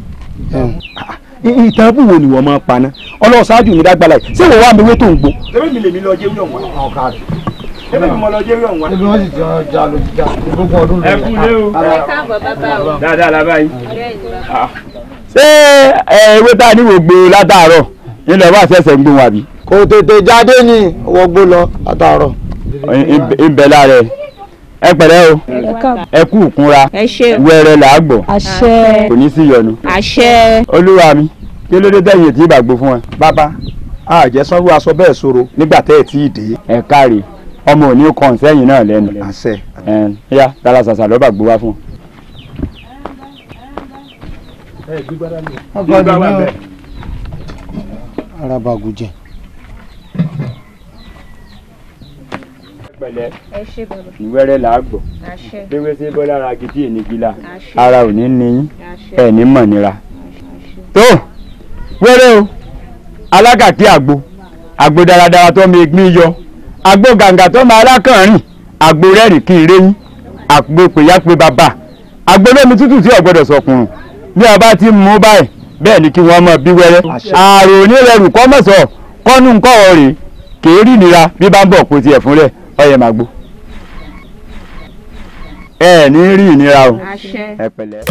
Ìtàn bù wo ni wọ́n máa paná? Ọlọ́run ṣáájú mi dágbàlá yìí. Ṣé ìwọ wá mi wé tó ń gbó? Ṣébí mi lèmi lọ jẹ́wé ọ̀hún wá. Ṣébí mi mo lọ jẹ́wé ọ̀hún wá. Ṣébí wọ́n sì ti ọjà ló ti já ìgbógun ọdún lórí. Ẹ kú lé o. Dáadáa la báyìí. Ṣé ewé tá a níwò gbé látàárọ̀ nílẹ̀ wá ṣẹ̀ṣẹ̀ ń gbóhùn àbí? Kò tètè jáde ní wọgbó lọ látàárọ̀. Ìbẹ̀ lára ẹ. Ẹ pẹ̀lẹ́ o. Ẹ kú ìkúnra. Wẹ́rẹ́ là á gbọ́. Kò ní sí ìyọnu. Olúwa mi, kí ló dé tẹ̀yìn tí ìbàgbọ́ fún ẹ? Bàbá, a jẹ́ sanwó aṣọ bẹ́ẹ̀ sọ̀rọ̀ nígbà tẹ́ ẹ̀ tí ì dé. Ẹ káre, ọmọ ò ní kàn sẹ́yìn náà lẹ́nu. Àṣẹ. Ẹ yá, tara ṣàṣà lọ́ba gbó wá fún ọ. Ara bàgùjẹ. Pẹ̀lẹ́, ìwẹ́rẹ́ là á gbọ́. Léwé sí bọ́lá ara gidi ènìgí la, ara ò ní ní yín, ẹ̀ ní mọ̀ nira. Tó wẹ́rẹ́ o, alágàtí àgbo, àgbo dáradára tó mi gbìn yọ, àgbo gàǹgà tó máa alákànrìn, àgbo rẹ́rìn kí n réyìn, àgbo pèyàpè bàbà, àgbo lómi tútù tí ò gbọdọ̀ sọkùnrùn. Bí a bá ti mú báyìí, bẹ́ẹ̀ ni kí wọ́n mọ̀ bí wẹ́rẹ́. Ààrò onírẹ̀rù kọ́ mọ̀sọ̀ kọ́nù ńkọ́ ọ̀rẹ́ kèé nira bí bá ń bọ̀ kó tiẹ̀ fúnlẹ̀ ọyẹ máa gbó. Ẹ ní rí ìnira o. Ẹ pẹ̀lẹ́.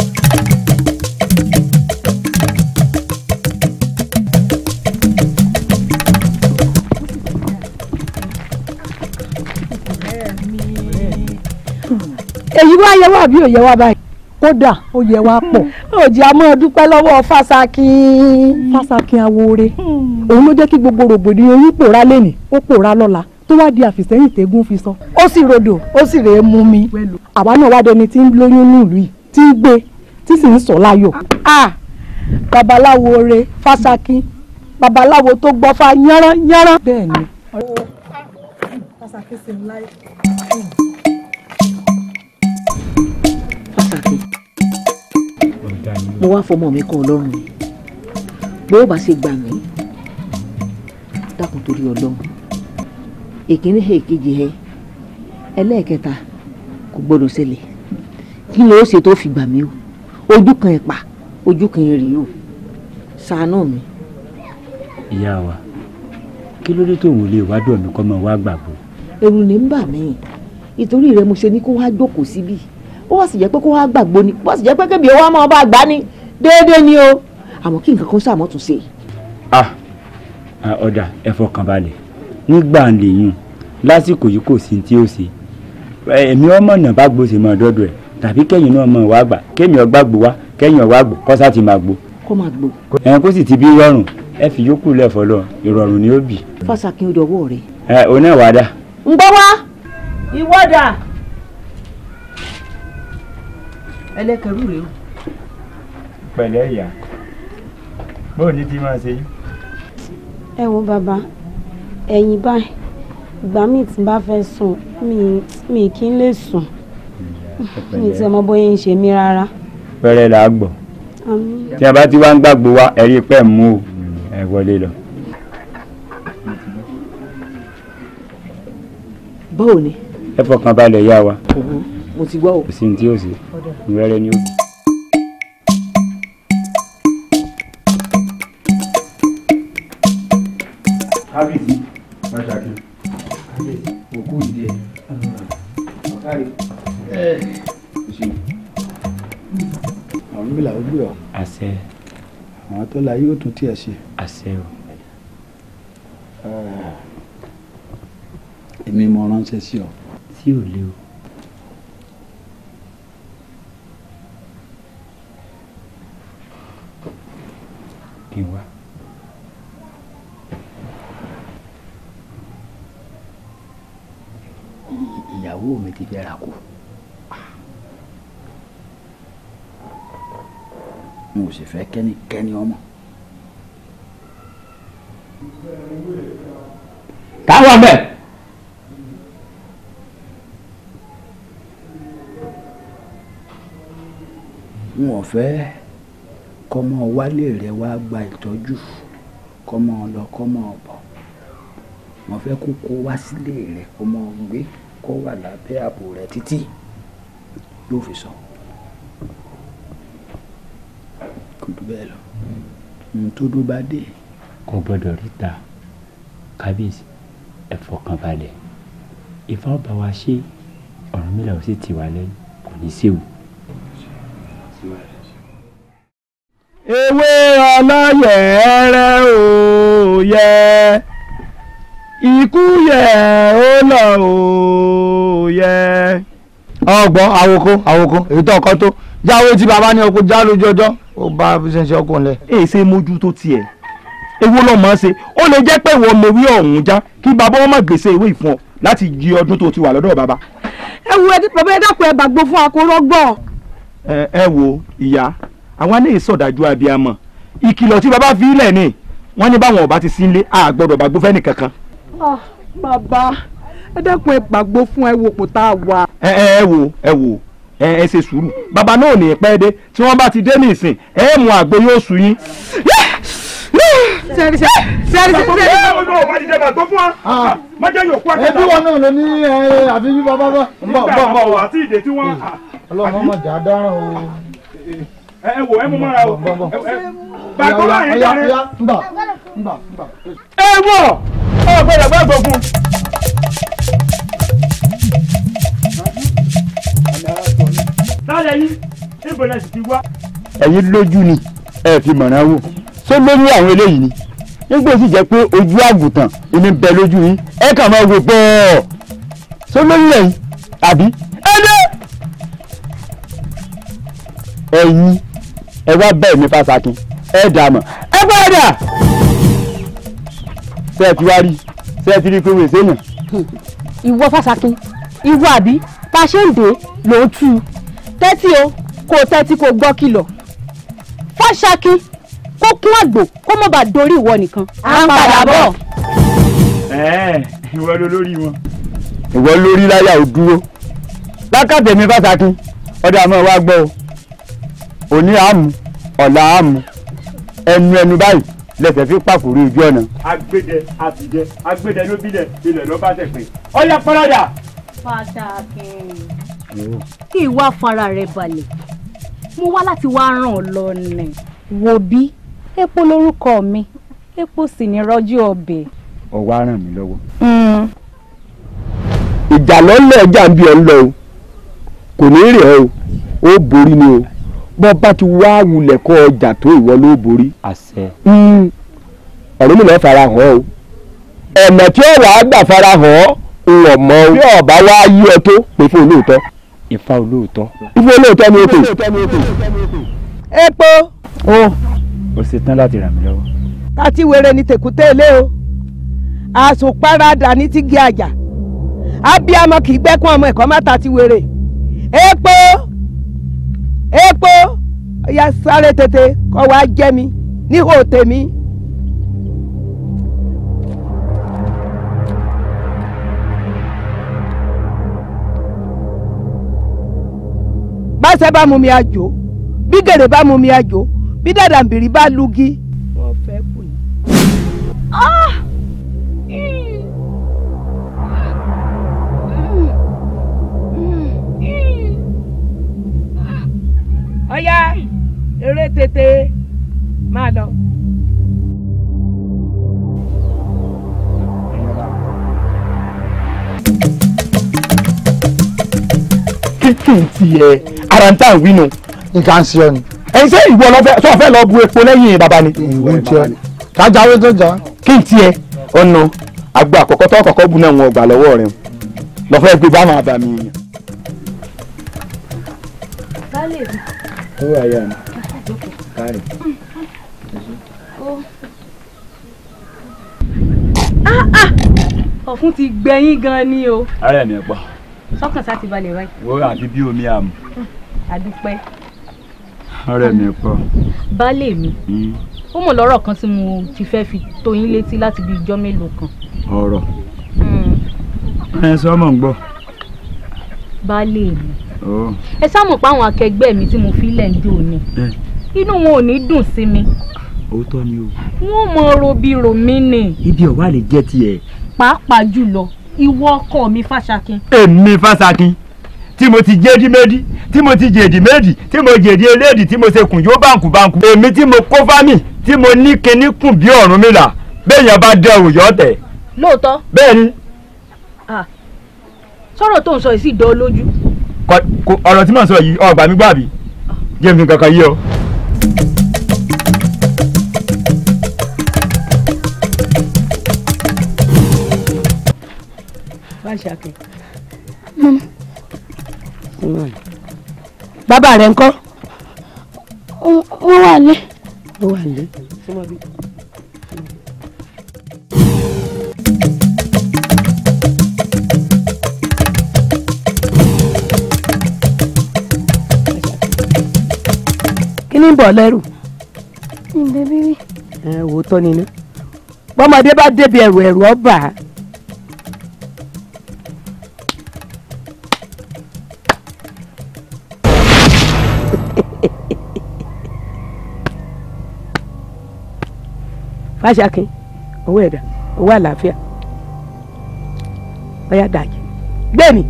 Èyí wá yẹ wá bí ò yẹ wá báyìí. Kódà ó yẹ wá pọ̀. Òjì a máa dúpẹ́ lọ́wọ́ Fásakin. Fásakin awoore. Òun ló jẹ́ kí gbogbo rògbòdìyàn oyún pòórá lénìí, ó pòórá lọ́la, tó wá di àfìsẹ́yìn tẹ́gùn fi sọ. Ó sì rodò, ó sì rèé mú mi. Àwa náà wá dẹni tí ń lóyún ní ìlú yìí, tí ń gbé, tí sì ń sọ láyọ̀. Ah! Babaláwo ore Fásakin, babaláwo tó gbọ́fá yánrán yánrán. Bẹ́ẹ̀ni. Fásakin sì ń láyé. Fásakin, mo wá fọmọ mi kan Ọlọ́run mi, bó o bá ṣe gbà mí, dákun torí Ọlọ́run. Èkíní he, èkejì he, ẹlẹ́ẹ̀kẹta kò gbọdọ̀ ṣẹlẹ̀. Kí ló ṣe tó fi gbà mí o? Ojú kan ẹ̀pà, ojú kan èrè o, ṣàánú mi. Ìyá wa, kí ló dé tó wò lè wá dùn mí kọ́ mọ wá gbàgbọ́? Ẹ̀rù ní ń bà mí, ìtorí rẹ mo ṣe ní kó wá jókòó síbí. Ó wá sì jẹ́ pé kó wá gbàgbọ́ ni, ó sì jẹ́ pé kébì ó wá máa bá gbá ni déédéé ni o. Àmọ́ kí nǹkan kan ṣàmọ́ tún ṣe. Ọ̀dà, ẹ fọkàn balẹ̀. Nígbà ń lè yùn lásìkò yìí kò sí tí ó ṣe. Èmi ọmọ náà bá gbó ṣe máa dọ́dọ̀ ẹ̀, tàbí kẹ́yìn náà mọ̀ wá gbà, kémi ọgbà gbó wá, kẹ́yìn ọgbà gbó, kọ́sá ti máa gbó. Kọ́ máa gbó. Ẹ kó sì ti bí rọrùn, ẹ fi yókù lẹ̀ fọlọ́, ìrọ̀rùn ni ó bì. Fásakin, ó dọwọ́ rẹ. Ẹ òun náà wàá dà. Ń gbọ́ wá. Ìwọ́dà. Ẹlẹ́kẹ̀rú rèé o. Pẹ̀lẹ́ ìyá, bó ní ti máa ṣe yín? Ẹ wo bàbá, ẹ̀yìn báyìí, ìgbà míì tí n bá fẹ́ sùn, mi kì í lè sùn. Mi ti mọ bóyá ń ṣe mí rárá. Pẹ̀rẹ̀ là á gbọ́. Tí a bá ti wá ń gbàgbọ́ wa, ẹ̀rí pẹ̀ mú o, ẹ wọlé lọ. Báwo ni? Ẹ fọkàn balẹ̀ yá wa. Mo ti gbọ́ o. Kò sí ní tí ó ṣe, ìwẹ́rẹ́ ni ó. Kábíyèsí. Ọ̀rúnmìlà ó gbé ọ. Àṣẹ. Àwọn tó la yóò tún tiẹ̀ ṣe. Àṣẹ o. Èmi mo ránṣẹ́ sí ọ. Tí ò le o. Kí n wá. Ìyàwó mi ti fẹ́ ra kú. N ò sì fẹ́ kẹ́nikẹ́ni ọmọ. Táwọn bẹ̀. N ò fẹ́ kọ́mọ wálé rẹ̀ wá gba ìtọ́jú, kọ́mọ lọ kọ́mọ bọ̀. Mo fẹ́ kó kó wá sílé rẹ̀ kọ́mọ gbé kó wà lábẹ́ ààbò rẹ̀ títí yóò fi sọ. Kò jù bẹ́ẹ̀ lọ. Ohun tó dó bá dé. Kò gbọ́dọ̀ ríta. Kábíyèsí, ẹ fọkàn balẹ̀. Ifá ó bá wa ṣe, Ọ̀rúnmìlà ó sì tì wá lẹ́yìn, kò ní séwu. Ewé ọlọ́yẹ̀ẹ́rẹ́ ò yẹ, ikú yẹ ó lọ ò yẹ. Ọgbọ́n àwòkó àwòkó èyí tó ọkọ tó jáwé tí bàbá ní ọkọ já lójú ọjọ́ ó bá bí ṣe ń ṣe ọkùnrin lẹ. Èyí ṣe mójú tó tiẹ̀ ewu lọ́mọ ṣe ó lè jẹ́ pé ìwọ mewé ọ̀hún já kí bàbá ọmọ gbèsè ìwé ìfún ọ láti jí ọdún tó ti wà lọ́dọ̀ bàbá. Ẹ wo bàbá ẹ dákun ẹ gbàgbó fún akórọ́gbọ̀n. Ẹ wo ìyá, àwa ní ìsọ̀dájú abiyamọ ìkìlọ̀ tí bàbá fi ilẹ̀ ni wọ́n ní báwọn ọba ti sí ilé a gbọ́dọ̀ bàgbó fẹ́ nìkankan. Bàbá ẹ dákun ẹ gbàgbó fún ẹ wo kò tá a wà. Ẹ wo ẹ wo ẹ ṣe sùúrù, bàbá náà ò ní pẹ́ dé, tí wọ́n bá ti dé ní ìsìn ẹ mú àgbo yóò sú yín. Sẹ́rí sẹ́rí sẹ́rí. Ẹbí wọn náà ló ní àfi bí bàbá bá ń bọ̀ bọ̀ bọ̀ àti ìdè tí wọ́n. Ọlọ́run ọmọ jà dáràn o. Ẹ wò ẹ mú mọ́ra o. Bàgbọ́ bá yẹn jáde. Ẹ wọ̀ ọ gbọ́dọ̀ gbàgbọ́ fún. Lálẹ́ yìí, níbo lẹ sì ti wá. Ẹ̀yin lójú ni ẹ fi mọ̀ràn wò ṣé lórí àwọn eléyìí ni nígbà tí jẹ́ pé ojú àgùntàn ìní bẹ lójú yín ẹ kàn máa wò pọ̀ ṣé lórí ẹ̀yin àbí ẹ dé. Ẹ̀yin ẹ wá bẹ́ẹ̀ ní Fásakin ẹ dà mọ̀ ẹ padà ṣé ẹ ti wá rí ṣé ẹ ti rí pé wèé sẹ́yìn. Ìwọ Fásakin, ìwọ àbí bá a ṣe ń dè ló ń tú tẹ́tí o, kò tẹ́tí kò gbọ́ kìlọ̀. Fásakin kó kún àgbò kó mọ̀ bá dorí ìwọ nìkan. À ń padà bọ̀. Ìwọ ló lórí wọn. Ìwọ lórí láyà ò dúró lákàtẹ̀ mi Fásakin ọdẹ àmọ́ wa gbọ́ o, òní àmú ọ̀la àmú ẹnu ẹnu báyìí lẹ́sẹ̀ fi pàkúrú ojú ọ̀nà. Agbẹ́dẹ àtijẹ agbẹ́dẹ ló bílẹ̀ ilẹ̀ ló bá tẹ̀ pé ọ̀yà parada. Fásakin, kí ìwà fara rẹ balẹ̀, mo wá láti wá ràn ọ́ lọ ni. Wo bí epo lórúkọ mi, epo sì ní rọ́jú ọbẹ̀. Ó wá ràn mí lọ́wọ́. Ìjà lọ́lẹ̀ ọjà ń bí ọ ń lọ o, kò ní rẹ̀ ọ́ o, ó borí ni o, bọ́ bá ti wá wulẹ̀ kọ́ ọjà tó ìwọ ló borí. Àṣẹ. Ọ̀rúnmìlà fara hàn ọ́ o, ọ̀nà tí ó wàá gbà fara hàn ọ́ ń wọ̀ mọ́ o, bí ọ̀bá wá yí ọ tó pè fún olóòótọ́. Ifá olóòótọ́. Ifá olóòótọ́ ni o pè. Epo. Ó ṣe tán láti ràn mí lọ́wọ́. Tàti wèrè ni tèkúté ilé o, àsùnparadà ní ti gé àjà, abiyamọ kì í gbẹ́kún ọmọ ẹ̀kọ́ má tàti wèrè. Epo epo ọ̀yà sáré tètè kọ́ wa jẹ́ mi níhò tèmi. Báṣẹ́ bá mú mi àjò, bí gèrè bá mú mi àjò, bí dàdàǹbìrì bá lugi. Wọ́n fẹ́ kù ní. Ọ̀yá eré tètè máa lọ. Kí n tiẹ̀ ara ń tà ń wí nu. Nǹkan ń ṣe ọ ni. Ẹ̀yin ṣé ìwọ lọ fẹ́ lọ bu epo lẹ́yìn bàbá ni. Ìwọ ti ọ ni. Kájáwé tó jà. Kí n tiẹ̀ ọ̀nà àgbo àkọ́kọ́ tó kọ́kọ́ bu náà wọn gbà lọ́wọ́ rẹ̀ lọ fẹ́ gbé báwọn àbàmì èèyàn. Ó wà yà mí. Kárì. Ọ̀fun ti gbẹ̀yìn gan ni o. Ara mi pọ̀. Sọ́kàn sá ti balẹ̀ báyìí. Wo àfi bí omi àmù. Àdúpẹ́. Ọ̀rẹ́ mi pọ̀. Baálé mi, ó mọ̀ lọ́rọ̀ kan tí mo ti fẹ́ fi tó yín létí láti bí ijọ́ mélòó kan. Ọ̀rọ̀. Ẹ sọ mọ̀ ń gbọ́. Baálé mi, ẹ sá mọ̀ pé àwọn akẹgbẹ́ mi tí mo fi lẹ̀ ń dùn ní. Inú wọn ò ní dùn sí mi. Òótọ́ ni o. Wọ́n mọ robi rò mí ni. Ibi ọ̀wá lè jẹ́ tiẹ̀. Pàápàá jùlọ ìwọ ọkọ mi Fáṣakin. Èmi Fáṣakin tí mo ti jẹ́dí méjì tí mo ti jèdí méjì tí mo jèdí eléèdì tí mo ṣe kùn yóò báǹkù báǹkù. Èmi tí mo kó fámì tí mo ní kinní kùn bí Ọ̀rúnmìlà béèyàn bá dẹ òòyọ́ tẹ̀. Lóòótọ́. Bẹ́ẹ̀ ni. Sọ̀rọ̀ tó ń sọ yìí sì dán lójú. Ọ̀rọ̀ tí mò ń sọ yìí ọgbà mi gbàbí jẹ́ mi kankan yí ọ. Fáṣakin. Bàbá rẹ̀ ńkọ́? Ó wà lé. Ó wà lé. Kí ni ń bọ̀ lẹ́rù? Ìbẹ̀bí rí. Ẹ wò ó tọ́ ni iná. Bọ́mọdé bá débi ẹ̀rù ẹ̀rù ọba. Fáṣakin, owó ẹ̀dá, owó àlàáfíà. Ọ̀yá dàjẹ́. Gbé mi.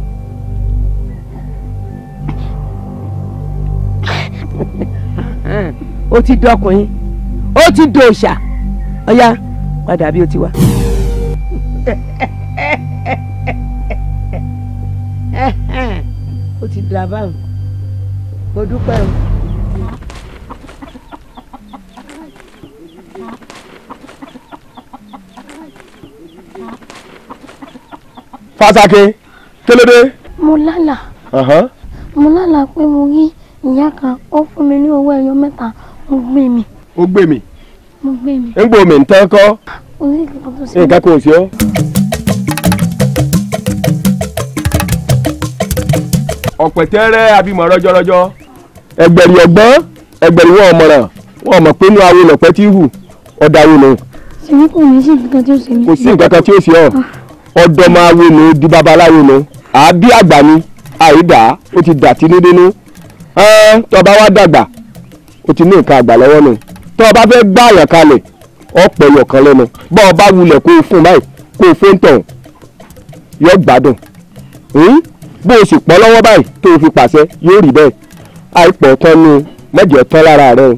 Ó ti dọkùnrin, ó ti dòòṣà. Ọ̀yá padà bí ó ti wá. Ó ti dà báwọn. Mo dúpẹ́ o. Fáṣakin, kí ló dé? Mo lálàá. Mo lálàá pé mo rí ìyá kan, ó fún mi ní owó ẹyọ mẹ́ta, mo gbé mi. Ó gbé mi? Mo gbé mi. Ń gbọ́ mi ń tán kọ́? Kò sí nǹkan tó ṣe mí. Nǹkan kò sí ọ́. Ọ̀pẹ̀tẹ́rẹ́ abimọ̀ rọ́jọ́rọ́jọ́. Ẹgbẹ̀rì ọ̀gbọ́n, ẹgbẹ̀rì wọn ọ̀mọ̀ràn, wọn mọ̀ pé inú awo lọ̀pẹ́ tí hù, ọ̀dà awo nù. Ṣèmi kò ní sí nǹkan tí ó ṣe mí. Kò sí nǹkan kan tí ó ṣe ọ́. Ọ̀dọ́mọ awo nù di babaláwo nù. Àbí àgbà ni àìdá ó ti dà tinúdínú. Tó bá wá dàgbà ó ti ní nǹkan àgbà lọ́wọ́ nù. Tó bá fẹ́ gbá àyàn kalẹ̀ ọ̀pọ̀ ẹ̀yọ̀ kan lẹ́nu. Bọ́ ọ bá wulẹ̀ kó o fún báyìí kó o fún tọ̀hún yóò gbádùn. Bó o sì pọ́ lọ́wọ́ báyìí tó o fi pàṣẹ yóò rí bẹ́ẹ̀. Àìpọ̀ tán nu mẹ́jọ tán lára rẹ o.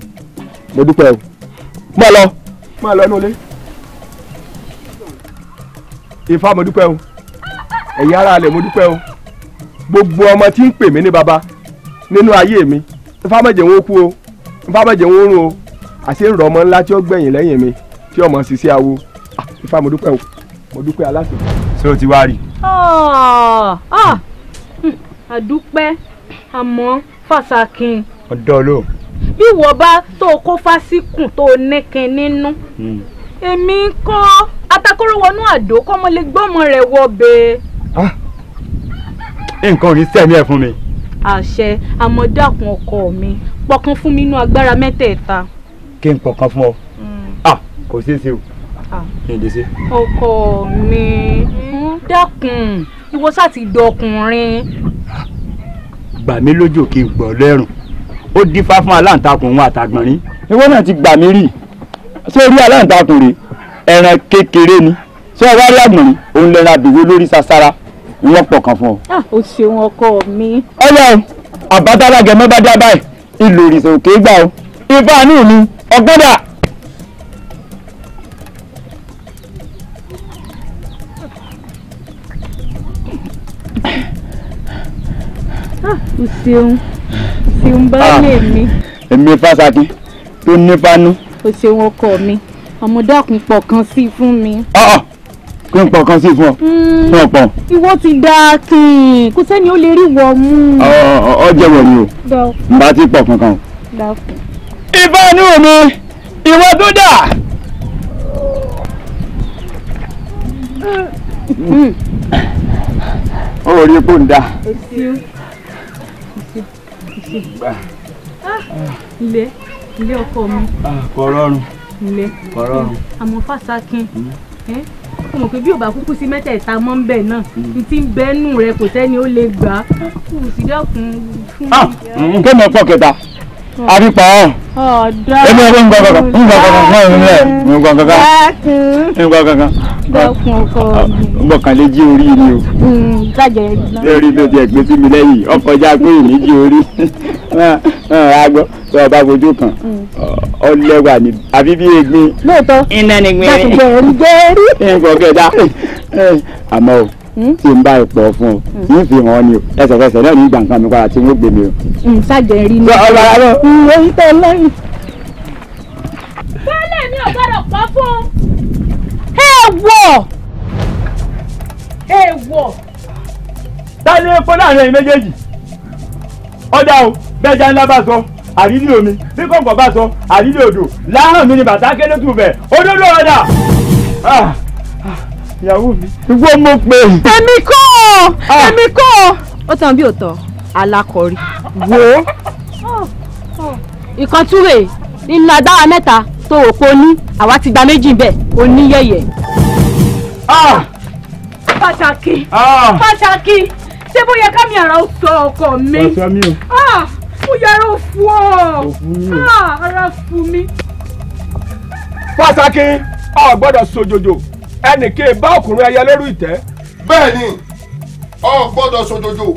Mo dúpẹ́ o. Má lọ. Má lọ nulẹ̀. Ifá mo dúpẹ́ o. Ẹ̀yin ará alẹ̀ mo dúpẹ́ o. Gbogbo ọmọ tí ń pè mí ní baba nínú ayé mi. Ifá má jẹ́ wọn ó kú o. Ifá má jẹ́ wọn ó rún o. Àṣé ń rọ ọmọ ńlá tí ó gbẹ̀yìn lẹ́yìn mi tí ọmọ ṣiṣẹ́ awo. Ifá mo dúpẹ́ o. Mo dúpẹ́ aláṣẹ. Ṣé o ti wá rí? Àdúpẹ́ àmọ́ Fáṣakin. Ọ̀dọ́ ló. Bí ìwọ bá tó kó fásikùn tó níkin nínú. Èmi ń kọ́ atakóró wọnú àdó kọ́mọ lè gbọ́mọ rẹ̀ wọbẹ̀. Nǹkan ò ní sẹ́mi ẹ̀ fún mi. Àṣẹ àmọ́ dákun ọkọ mi pọkàn fún mi inú agbára mẹ́tẹ̀ẹ̀ta. Kí n pọkàn fún ọ? Kò ṣeé ṣe o. Kí n lè ṣe. Ọkọ mi dákun ìwọ sá ti dọkùnrin. Gbà mí lójú kí n gbọ́ lẹ́rùn. Ó dífá fún aláǹtakùn òun àtàgbọ̀nrín. Ìwọ náà ti gbà mí rí. Ṣé orí aláǹtakùn rè? Ẹran kékeré ni. Ṣé ọwọ́ rí àgbọ̀nrín? Òun lẹ́ran àbíwó lórí sasara. Wọ́n pọkàn fún ọ. Ó ṣeun ọkọ mi. Ọyọ àbátálágẹmọ bá dá báyìí ìlò òrìṣà òkè gbà o. Ifá àánú mi ọgbọ́dà. O ṣeun, o ṣeun baálé mi. Èmi Fásakin tó ní fánú. O ṣeun ọkọ mi, àmọ́ dákun pọ̀ kan sí fún mi. Kí n pọ̀ kan sí fún ọ? Fún ọ̀pọ̀. Ìwọ ti dáa kí n kò sẹ́ni ó lè rí wọ mú. Ọ jẹ́wọ́ ni o, n bá ti pọ̀ kankan o. Dákun. Ifá inú mi, ìwọ tó dà. Ó rí epo ń da. Ilé ilé ọkọ mi. Kò rọrùn. Ilé. Kò rọrùn. Àmọ́ Fásakin, ó mọ̀ pé bí ò bá kúkú sí mẹ́tẹ̀ẹ̀ta mọ́ ń bẹ̀ náà, n ti ń bẹ́nu rẹ kò sẹ́ni ó lè gbà á. Kò sì dákun fún mi. Kémi ọ̀pọ̀ kẹta, àbí pa ọ́. Ọ̀dà. Èmi ọ̀pọ̀ ń gbọ́ kankan, ń gbọ́ kankan, ń gbọ́ kankan, ń gbọ́ kankan. Dákun ọkọ mi. Ń bọ̀ kan lè jí orí ni o. Jájẹ náà. Lórí tó tiẹ̀ gbé sí mi lẹ́yìn, ọkọ̀ já pé èmi jí orí. Agbọ́ tó o bá fojú kan, ọlẹ́wà ni àbí bí egbin. Lóòótọ́. Iná ni gbin. Dákun jẹ̀rí jẹ́rí. Nǹkan kẹta. Àmọ́ o, tí n bá ipò fún ọ, tí n fi hàn ọ́ ni o, ẹsẹ̀kẹsẹ̀ náà ní ìgbà nǹkan mi padà tí n ó gbé mi o. Ṣàjẹ́ rí ni. Ọba ara náà. Oyin tẹ lẹ́yìn. Baálé mi ò gbọ́dọ̀ pọ̀ fún. Èèwọ̀! Èèwọ̀! Ta ni epo láàrin ẹ̀yin méjèèjì? Ọ̀dà o, bẹ́ẹ̀ja ńlá bá sọ, àrílí omi, bí kọ̀ǹkọ̀ bá sọ, àrílí odò, láhàn mi ni bàtà kélé tù bẹ̀, òdodo ọ̀dà! Ìyàwó mi. Ìwọ mo pè. Èmi kọ́! Èmi kọ́! Ó tàn bí òótọ́, alákọ̀ọ́rí. Wò ó. Ìkàntúrè nínú agbára mẹ́ta tó rò pé o ní, àwa ti gba méjì bẹ́ẹ̀, o ní yẹ̀yẹ̀. Fásakin! Fásakin! Ṣé bóyá kámi ara ó sọ ọkọ mi? Ọ̀sọ́ mi o. Mo yára ó fún ọ. Ara fún mi. Fásakin, o gbọ́dọ̀ sojòjò, ẹnì kí n bá ọkùnrin ẹyẹ lórí ìtẹ́. Bẹ́ẹ̀ni, o gbọ́dọ̀ sojòjò,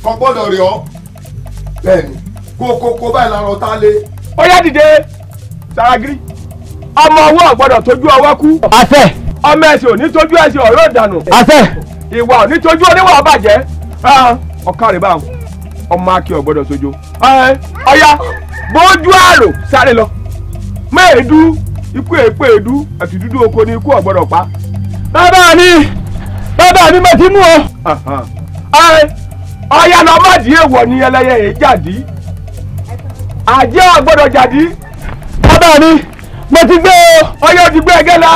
kò gbọ́dọ̀ rí ọ. Bẹ́ẹ̀ni, kókókó báyìí lára ọ̀tá lé. Ó yá dìde, Saragiri. Ọmọ ọwọ́ ò gbọ́dọ̀ tójú ọwọ́ kú. Àṣẹ. Ọmọ ẹ̀sìn ò ní tójú ẹ̀sìn ọ̀rọ̀ ìdànù. Àṣẹ. Ìwà ò ní tójú oníwà bàjẹ́. Ọ̀kan rẹ̀ báwọn, ọmọ akin ò gbọ́dọ̀ sojo. Ọ̀ya bójú àrò sáré lọ. Mẹ́ẹ̀ẹ́dú ikú èèpẹ̀ èédú àti dúdú oko ni ikú ò gbọ́dọ̀ pa. Bàbá mi mo ti mú ọ. Ọ̀ya lọ má dì í èèwọ̀ ni ẹlẹ́yẹ yìí jàdí. Àjẹ́ ò gbọ́dọ̀ jàdí. Bàbá mi mo ti gbé o. Ọ̀ya ó ti gbé ẹgẹ́ la,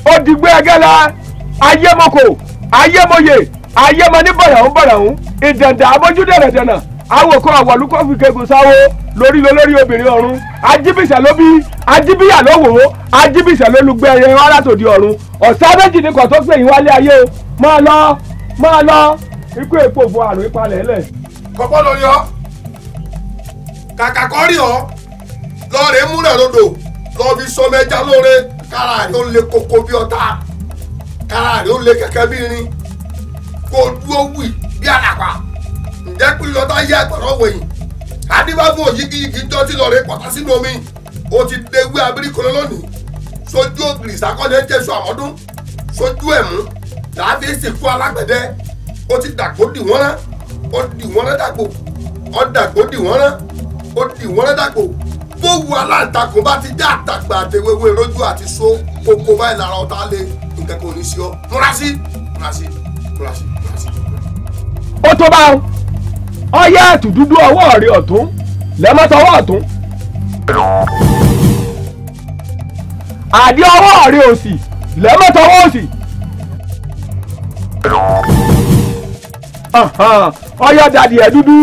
ó ti gbé ẹgẹ́ la, ayémoko, ayémoyè, ayémọ ní bọ̀rọ̀hún bọ̀rọ̀hún, ìdàndà abójúdẹ̀rẹ̀dẹ̀nà, awòkọ àwọ̀lúkọ́ fi kegun sáwó lórí lórí obìnrin ọ̀run, ajíbìsẹ̀ ló bí, ajíbíyà ló wò ó, ajíbìsẹ̀ ló lùgbẹ́ ẹyẹ wá látòdì ọ̀run, ọ̀sá méjì ní kò tó pè yín wálé ayé o, máa lọ, máa lọ, ikú èpo fún àrùn ìpalẹ̀ ẹlẹ̀. Kò gbọ́dọ̀ rí ọ, kàkà kọ́ rí ọ, lọ́ọ̀rẹ́ múlẹ̀ rodò, lọ́ọ́ fi sọmọ ẹja lóore, kára rẹ̀ ó le koko bí ọ̀tá, kára rẹ̀ ó le kẹ̀kẹ́ bí irin, kó dúró wì bí àlàpà. Ǹjẹ́ pé lọ́tà yẹ àgbọ̀rọ̀ wẹ̀yìn? Adébáfò yígiyígi ń jọ́tí lọ́ọ̀rẹ́ pọ̀tà sínú omi, ó ti déwé abirikolo lónìí. Sojú ògìrì sàkọ́lẹ̀ jésù àmọ́dún, sojú ẹ̀mú làáfi sìnkú alágbẹ̀dẹ. Ó ti dàgbò dì wọ́n rán, ó dì wọ́n rán dàgbò, ó dàgbò dì wọ́n rán, ó dì wọ́n rán dàgbò. Bówù aláǹtakùn bá ti já àtàgbà àtẹwéwé lójú àti so kókó báyìí lára ọ̀tá lé, nǹkan kò ní sí ọ. Múra sí, múra sí, múra sí, múra sí. Ó tó bá o, ọyá ẹ̀tù dúdú ọwọ́ rẹ ọ̀tún lẹ́mọ́tọwọ́ ọ̀tún, àdí ọwọ́ rẹ òsì lẹ́mọ́tọwọ́ òsì. Ọyá dàdí ẹ̀ dúdú.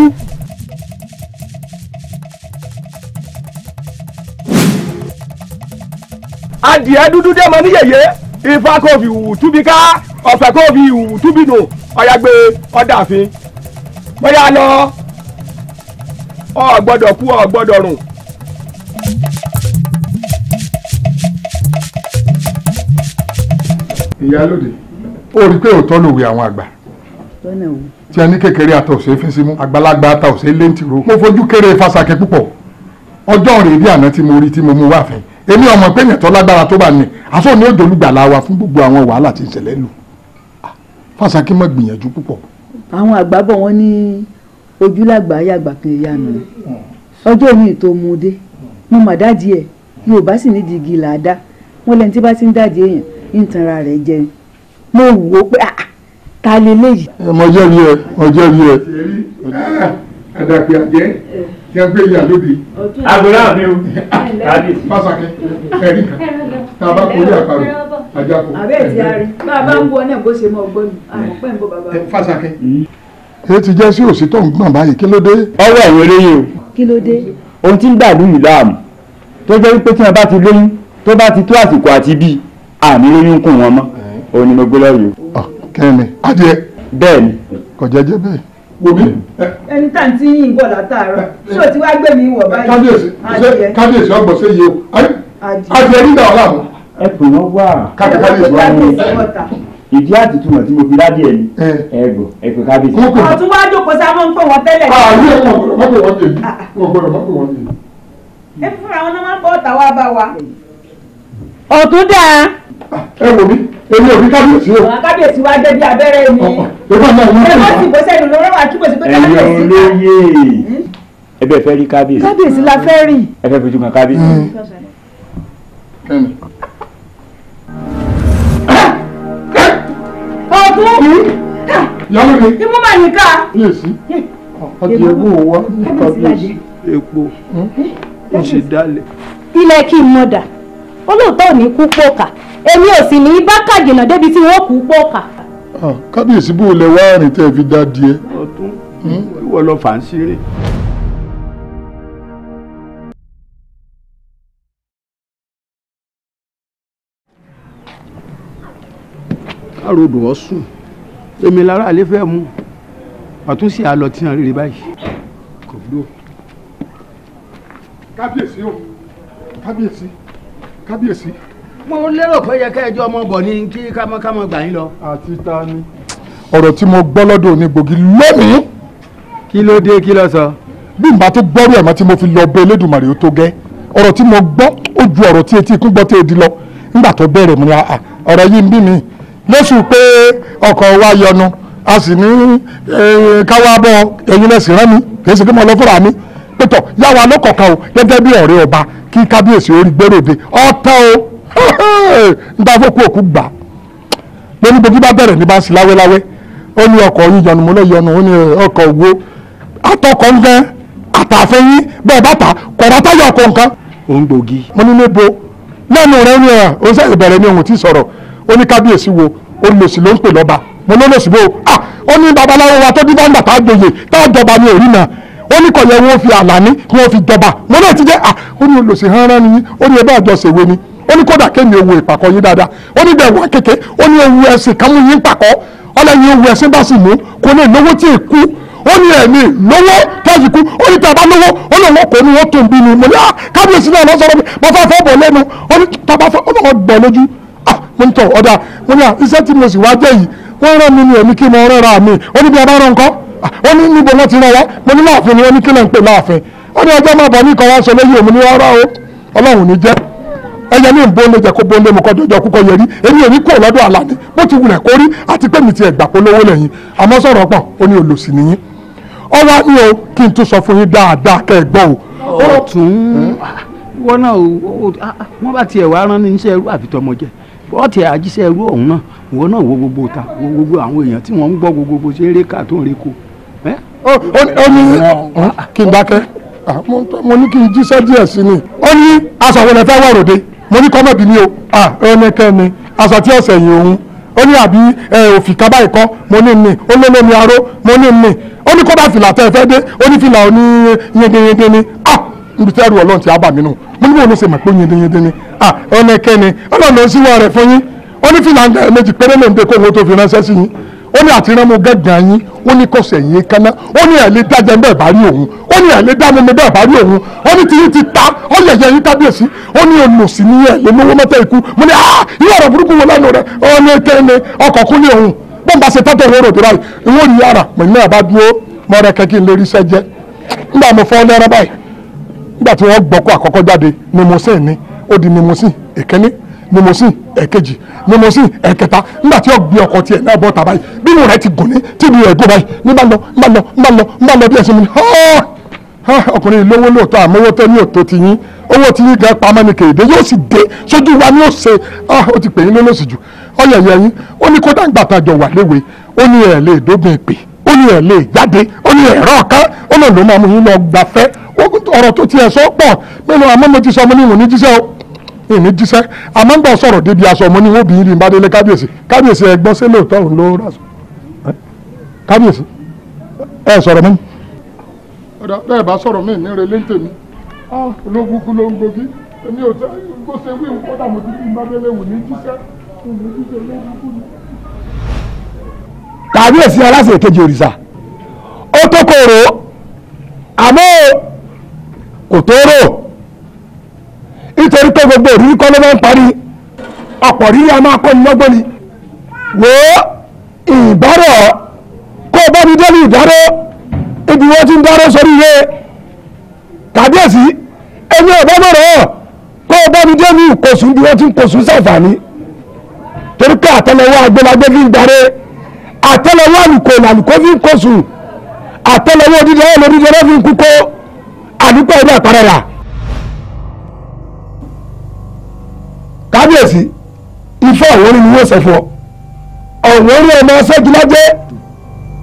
Adìẹ dúdú dé mọ ní yèyé, ifá kò fi wù túbi ká, ọ̀fẹ́ kò fi wù túbi nù, ọ̀yà gbé ọ̀dà àfin. Bóyá lọ, ò gbọ́dọ̀ kú, ò gbọ́dọ̀ rùn. Ìyálóde, ó rí i pé òótọ́ lòwe àwọn àgbà tí a ní kékeré ata òsè fi símú, àgbàlagbà ata òsè léntìró. Mo fojú kéré Fásakin púpọ̀. Ọjọ́ rèé bí àná tí mo rí tí mo mú wá fẹ́. Èmi ọmọ pé èèyàn tó lágbára tó bá ní aṣọ ní òjò olùgbàlà wa fún gbogbo àwọn wàhálà tí ń ṣẹlẹ̀ lù. Fásakin má gbìyànjú púpọ̀. Àwọn àgbà bọ̀ wọ́n ní Ojúlàgbà yàgbà kan ìyá mi ọjọ́ òní tó mú un dé mo mà dáàdì ẹ̀. Yorùbá sì nídìí igi làádá wọn lẹni tí bá ti ń dáàdì èèyàn ń tanra rẹ̀ jẹ. Mo wò ó pé ta lè léyìí. Mo jẹ́rìí ẹ, mo jẹ́rìí ẹ. Àdàpè àjẹ́ tí a ń gbé ìyá lóde. Àgbẹ̀rẹ̀ mi o. Fásakẹ́ ẹ̀rí kan tá a bá kórè àparò ajá kò. Àbẹ́ ẹ̀ ti a rí bá a bá ń bọ náà bó ṣe mọ́ ọgbọ́n mi àmọ́ pẹ́ ń bọ́ bàbá. Fásakẹ́ èyí ti jẹ́ sí òsì tó ń gbọ̀n báyìí, kí ló dé. Ọwọ́ ẹ̀yìn olóyè o. Kí ló dé. Ohun tí ń dàlú yìí láàmú tó jẹ́ wípé tí wọ́n bá ti lóyún tó bá ti tó àsìkò àti bí àmì lóyún kùn wọn mọ́, òun ni mo gbé lọ́yọ̀. Kẹ́mi adìẹ. Bẹ́ẹ̀ ni. Kò jẹ́jẹ́ bẹ́ẹ̀. Wo mi. Ẹni tá à ń tí yín bọ̀ látàárọ̀ ṣé o ti wá gbé mi wọ̀ báyìí. Kábíyèsí, kábíyèsí ọgbọ̀n ṣe yìí o, adìẹ nígbà wà láàmú. Ẹ pè wọ́n wá. Kábíyèsí wà ní. Ìdí àtìtúmọ̀ tí mo fi ládìẹ ni ẹ gbọ́ ẹ pè kábíyèsí. Ọ̀tún wá jókòó sá mọ́ ń pè wọ́n tẹ́lẹ̀. Ààyè wọn gbọ́dọ̀ má pè wọ́n tèmi, wọn gbọ́dọ̀ má pè wọ́n tèmi. Ẹ fúnra wọn náà máa ń bọ́ ọ̀tá wá bá wa. Ọ̀tún dáa. Ẹ wò mí, èmi ò rí kábíyèsí o. Àwọn kábíyèsí wa jẹ́ bí abẹ́rẹ́ mi. Ìbá náà wọ́n Ẹ bó sì bó sẹ́nu lọ́rọ́ wa kí bó sì pé kábíyèsí. Ẹ̀yin olóyè, ẹ bẹ́ẹ̀ fẹ́ rí kábíyèsí. Kábíyèsí la fẹ́ rí. Ẹ fẹ́ fojú kan kábíyèsí. Kẹ́mi. Ọ̀tún. Yálò ni. Imú mà ní ká. Kábíyèsí. Adìẹ wo wá ní kábíyèsí. Epo ó sì dálẹ̀. Ilẹ̀ kí n mọ̀dà olóòótọ́ ò ní kú pọ̀kà, èmi ò sì ní bá kàjìnà débi tí wọ́n kú pọ̀kà. Kábíyèsí, bó lẹ wá rìn tẹ́ fi dá díẹ̀. Ọ̀tún, ìwọ lọ fà ń ṣeré. Károdò ọ̀sùn èmi lára àlẹ́ fẹ́ mú àtúnṣe àlọ́ tí wọ́n rí báyìí kò dúró. Kábíyèsí o, kábíyèsí, kábíyèsí. Mo lérò pé yẹ kẹjọ ọmọ bọ̀ ní kí kámọ́kámọ́ gbà yín lọ. Àti ta ni. Ọ̀rọ̀ tí mo gbọ́ lọ́dọ̀ onígbògi lónìí. Kí ló dé, kí ló sọ. Bí n bá tó gbọ́rú ẹ̀ mọ́ tí mo fi lọ bẹ Elédùmarè ó tó gẹ́. Ọ̀rọ̀ tí mo gbọ́ ó ju ọ̀rọ̀ tí etí ikú gbọ́ tí edi lọ. Nígbà tó bẹ̀rẹ̀ mo ní ọ̀rọ̀ yìí ń bí mi. Lóṣù pé ọkọ̀ wa yọnu, a sì ní káwá bọ̀ ẹ̀yin lẹ́sìn rán mi, kì í ṣe kí mo lọ fúnra mi. Pétọ̀ yáwa lọ́kọ̀ọ̀kan o gẹ́gẹ́ bí ọ̀rẹ́ ọba kí kábíyèsí orí gbèròde ọ̀tọ̀ o níta fún òkú gbà lóní gbogbo bá bẹ̀rẹ̀ ní bá ń sí láwéláwé. Ó ní ọkọ̀ yín yọnu, mo lọ yọnu. Ó ní ọkọ̀ òwò àtọkọ̀ ń gan àtàfẹ́yìn bẹ́ẹ̀ bàtà kọ̀ọ̀rọ̀ táyà ọkọ̀ nǹkan. Ó ń gbòógì. Mo ní níbo lẹ́nu rẹ̀ ní ẹ̀ ó sẹ́yìn bẹ̀rẹ̀ ní ohun tí sọ̀rọ̀. Ó ní kábíyèsí wo olùsì ló ń pè lọ́ba. Mo ló lòsì bó ó ní babaláwo wa tó dídá ńgbà tá a joyè tá a jọba ní òrí náà. Ó ní kọ̀yẹ́ wọn fi àlàní kí wọ́n fi jọba. Mo náà ti jẹ́ ó ní olùsì hánrán ni. Ó ní ẹbá àjọṣèwé ni. Ó ní kódà kémi owó ìpàkọ́ yín dáadáa. Ó ní bẹ́ẹ̀ wá kéke. Ó ní owó ẹ̀sìn kan mú yín pàkọ́. Ọlẹ́yin owó ẹ̀sìn bá sì mú kò ní lówó tí ì kú. Ó ní ẹ̀mí lówó tẹ́sí kú. Ó ní tàbá lówó ó lòun kò ní wọ́n tó ń bí mi. Mo ní kábíyèsí náà lọ sọ̀rọ̀ mi mo fẹ́ fọ́ bọ̀ lẹ́nu. Ó ní tàbá fọ́ ó lọ́wọ́ bọ̀ lójú. Mo ní tọ̀ ọ̀dà. Mo ní iṣẹ́ tí mo sì wá jẹ́ yìí wọ́n rán mi ní èmi kí mo rán ra mi. Ó ní bí a bá rán nǹkan. Ó ní níbo wọ́n ti rán wa. Mo ní láàfin ni. Ó ní kí lẹ́ ń pè láàfin. Ó ní ọjọ́ máa bọ̀ ní ìkọ̀ wá sọ lóyè òun ní rárá o, Ọlọ́run ní jẹ́ ẹyẹ ní ìbò lè jẹ kó bó lé mu kọ́ dọjọ́ kúkọ́ yẹrí. Èmi ò ní kúrò lọ́dọ̀ Àlàní bó ti wulẹ̀ kórí àti pé mi ti ẹ̀gbà polówó lẹ́yìn. Àmọ́ sọ̀rọ̀ pọ̀ ó ní olòṣì nìyí. Ọwọ́ ní o kí n tún sọ fún yín dáadáa kẹ́ ẹ gbọ́ o. Ọ̀tún, wọn náà wọ́n bá tiẹ̀ wá rán ní iṣẹ́ ẹrú àfitọ́mọ jẹ bọ́ọ̀tì àjíṣẹ́ ẹrú ọ̀hún náà. Ìwọ náà wo gbogbo ta wo gbogbo àwọn èèyàn tí wọ́n ń gbọ́ gbogbo ṣe eré ká tó ń reko. Ó ní kí n dákẹ́, mo ní kí n jíṣẹ́ díẹ̀ sí ni. Ó ní aṣọ wo lẹ fẹ́ wọ̀ ròde. Mo ní kọ́mọ̀bí ni o. Ó ní kẹ́ni aṣọ tí ọ̀sẹ̀ yìí òun. Ó ní àbí òfì kaba ìkọ́. Mo ní ní ó lé lómi aró. Mo ní ní ó ní kódà fìlà tẹ́ ẹ fẹ́ dé. Ó ní fìlà oní yendeyende ni. Níbi tí ẹrù Ọlọ́run ti á bà mí nù. Mo ní bóun ló ṣe mọ̀ pé yendeyende ni. Ó ní kẹ́ni Ọlọ́run ló ń síwọ́ rẹ̀ fún yín. Ó ní fìlà méjì péré ló ń dé kóhun tó fi ránṣẹ́ sí yín. Ó ní àti rán mo gẹ́gàn yín. Ó ní kọsẹ̀ yín kaná. Ó ní ẹ̀ lè dájẹ́ bẹ́ẹ̀ bá rí òun. Ó ní ẹ̀ lè dá mímu bẹ́ẹ̀ bá rí òun. Ó ní tiyín ti ta. Ó yẹ̀yẹ́ yín kábíyèsí. Ó ní olùsí ní ẹ̀ lè lówó mọ́tẹ́ ikú. Mo ní irú ọ̀rọ̀ burúkú wo lẹ́nu rẹ̀. Ó ní kẹ́ni ọkọ̀ kún ní òun. Bọ́n bá ṣe tọ́tọ̀ òun ròdì báyìí ìwọ́n rí yàrá pẹ̀lú náà bá dúró mọ́ rẹ kẹ́kí ń lérí iṣẹ́ jẹ́. Nígbà mo fọ́ lẹ́rọ báyìí nígbà tí wọ́n gbọ́kọ̀ àkọ́kọ́ jáde ni mo sìn ní ó di ni mo sìn ìkíní limousine ẹ̀kejì, limousine ẹ̀kẹta. Nígbà tí ó gbé ọkọ̀ tiẹ̀ náà bọ́ tàbáyì, bí mo rẹ̀ ti gùn ní tí mi rẹ̀ gùn báyìí, ní bá lọ ń bá lọ ń bá lọ ń bá lọ bí ẹ̀sìn mi ní ọkùnrin lówó lóòótọ́, àmọ́ owó tẹ́ ní òtó ti yín, owó tí yín gan pamọ́ ni kèdè yóò sì dé sójú wa ni ó ṣe. Ó ti pè yín lólóṣì jù, ọyẹ̀yẹ̀ yín. Ó ní kódà ńgbà tá a jọ wà léwe, ó ní ẹ̀ lè dógún ìpè, ó ní ẹ̀ lè jáde, ó ní ẹ̀rọ kan, ó lè ló máa mú yín lọ gbafẹ́. Ọ̀rọ̀ tó tiẹ̀ sọ pọ̀ mélòó, àmọ́ mo ti sọ mo ní ìwọ̀n ní jíṣẹ́ o, ìní jíṣẹ́. Àmọ́ ń gbọ́ sọ̀rọ̀ débi aṣọ mo ní wọ́n bí yín bá délé kábíyèsí. Kábíyèsí ẹ gbọ́ sí lóòótọ́ òun ló rà sọ. Kábíyèsí ẹ sọ̀rọ̀ mọ́. Ọ̀dà bẹ́ẹ̀ bá sọ̀rọ̀ mí ní relé ń tèmi. Ológun kú ló ń gbogi, èmi ò tẹ́ bó ṣe wí kódà mo ti bí n bá délé wò ní jíṣẹ́, ní jíṣẹ́ ológun kú ni. Kábíyèsí aláṣẹ kejì òrìṣà ó tó kòrò, àmọ́ kò tó rò, nítorí pé gbogbo òrírí kọ́ ló máa ń parí, ọ̀pọ̀ rírí a máa kọ́ ni lọ́gbọ́n ni. Wò ó ìbárọ̀ kó o bá mi dé ní ìdáró ibi wọ́n ti ń dáró sórí ilé. Kábíyèsí ẹni ọ̀bá mọ̀rọ̀ kó o bá mi dé ní ìkòsùn ibi wọ́n ti ń kòsùn sàǹfààní, torí pé àtẹ́lẹwọ́ agbélagbé fi ń daré, àtẹ́lẹwọ́ àlùkò làlùkò fi ń kòsùn, àtẹ́lẹwọ́ odídẹrẹ́ lódídẹrẹ́ fi ń kúkó, àdúgbò ẹ̀dá àpárẹ̀là. Kábíyèsí ifá ọ̀wọ́n ni wọ́n ṣe fún ọ, ọ̀wọ́n ní ọmọ ṣẹ́gilájẹ́,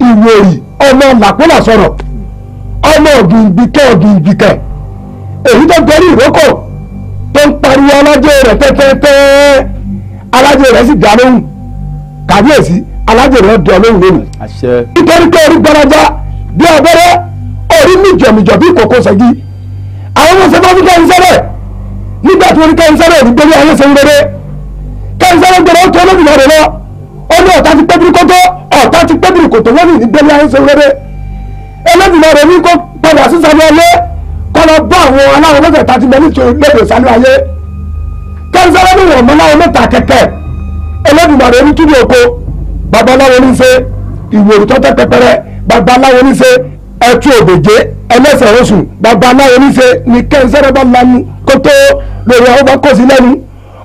ìwòrì ọmọ làkúlà sọ̀rọ̀, ọmọ ọ̀gbìngbìkẹ́ ọ̀gbìngbìkẹ́, èyí tó gorí ìrókò tó ń pariwo alájẹ rẹ̀ tẹ́tẹ́tẹ́, alájẹ rẹ̀ sì dá lóhùn. Kábíyèsí alájẹ rẹ̀ dá lóhùn lónìí, nítorí pé orí gbalaja bí abẹ́rẹ́, orí mìjọ̀mìjọ̀ bí kòkó ṣẹ́gi. Àwọn ọmọ sẹ́fọ́ fún kẹ́hìnsẹ́rẹ́ nígbà tí wọ́n ní kẹ́hìnsẹ́rẹ́ òní gbélé ayé ṣe ń rere, kẹ́hìnsẹ́rẹ́ gbèrè ó tó olómìnira rẹ̀ lọ, ó ní ọ̀tá ti pébìrì kótó, ọ̀tá ti pébìrì kòtò, wọ́n ní ìgbélé ayé ṣe ń rere. Olómìnira rẹ̀ ní kó padà sí sáré ayé, kó lọ bá àwọn aláwọ̀ mẹ́tẹ̀ẹ̀ta ti bẹ nítorí lóde sáré ayé. Kẹ́hìnsẹ́rẹ́ ní ìwọ̀n mọ́láwọ̀ mẹ́ta kẹ̀kẹ́, olómìnira rẹ̀ ní túbí oko, babaláwo ní ṣe ìwòrì tọ́tẹ́ pẹpẹrẹ, babaláwo ní ṣe ẹtú òbèjé ẹlẹ́sẹ̀ oṣù, babaláwo ní ṣe ní kẹ́hìnsẹ́rẹ́ bá lanu kótó lórí àwọn bá kó sí lẹ́nu.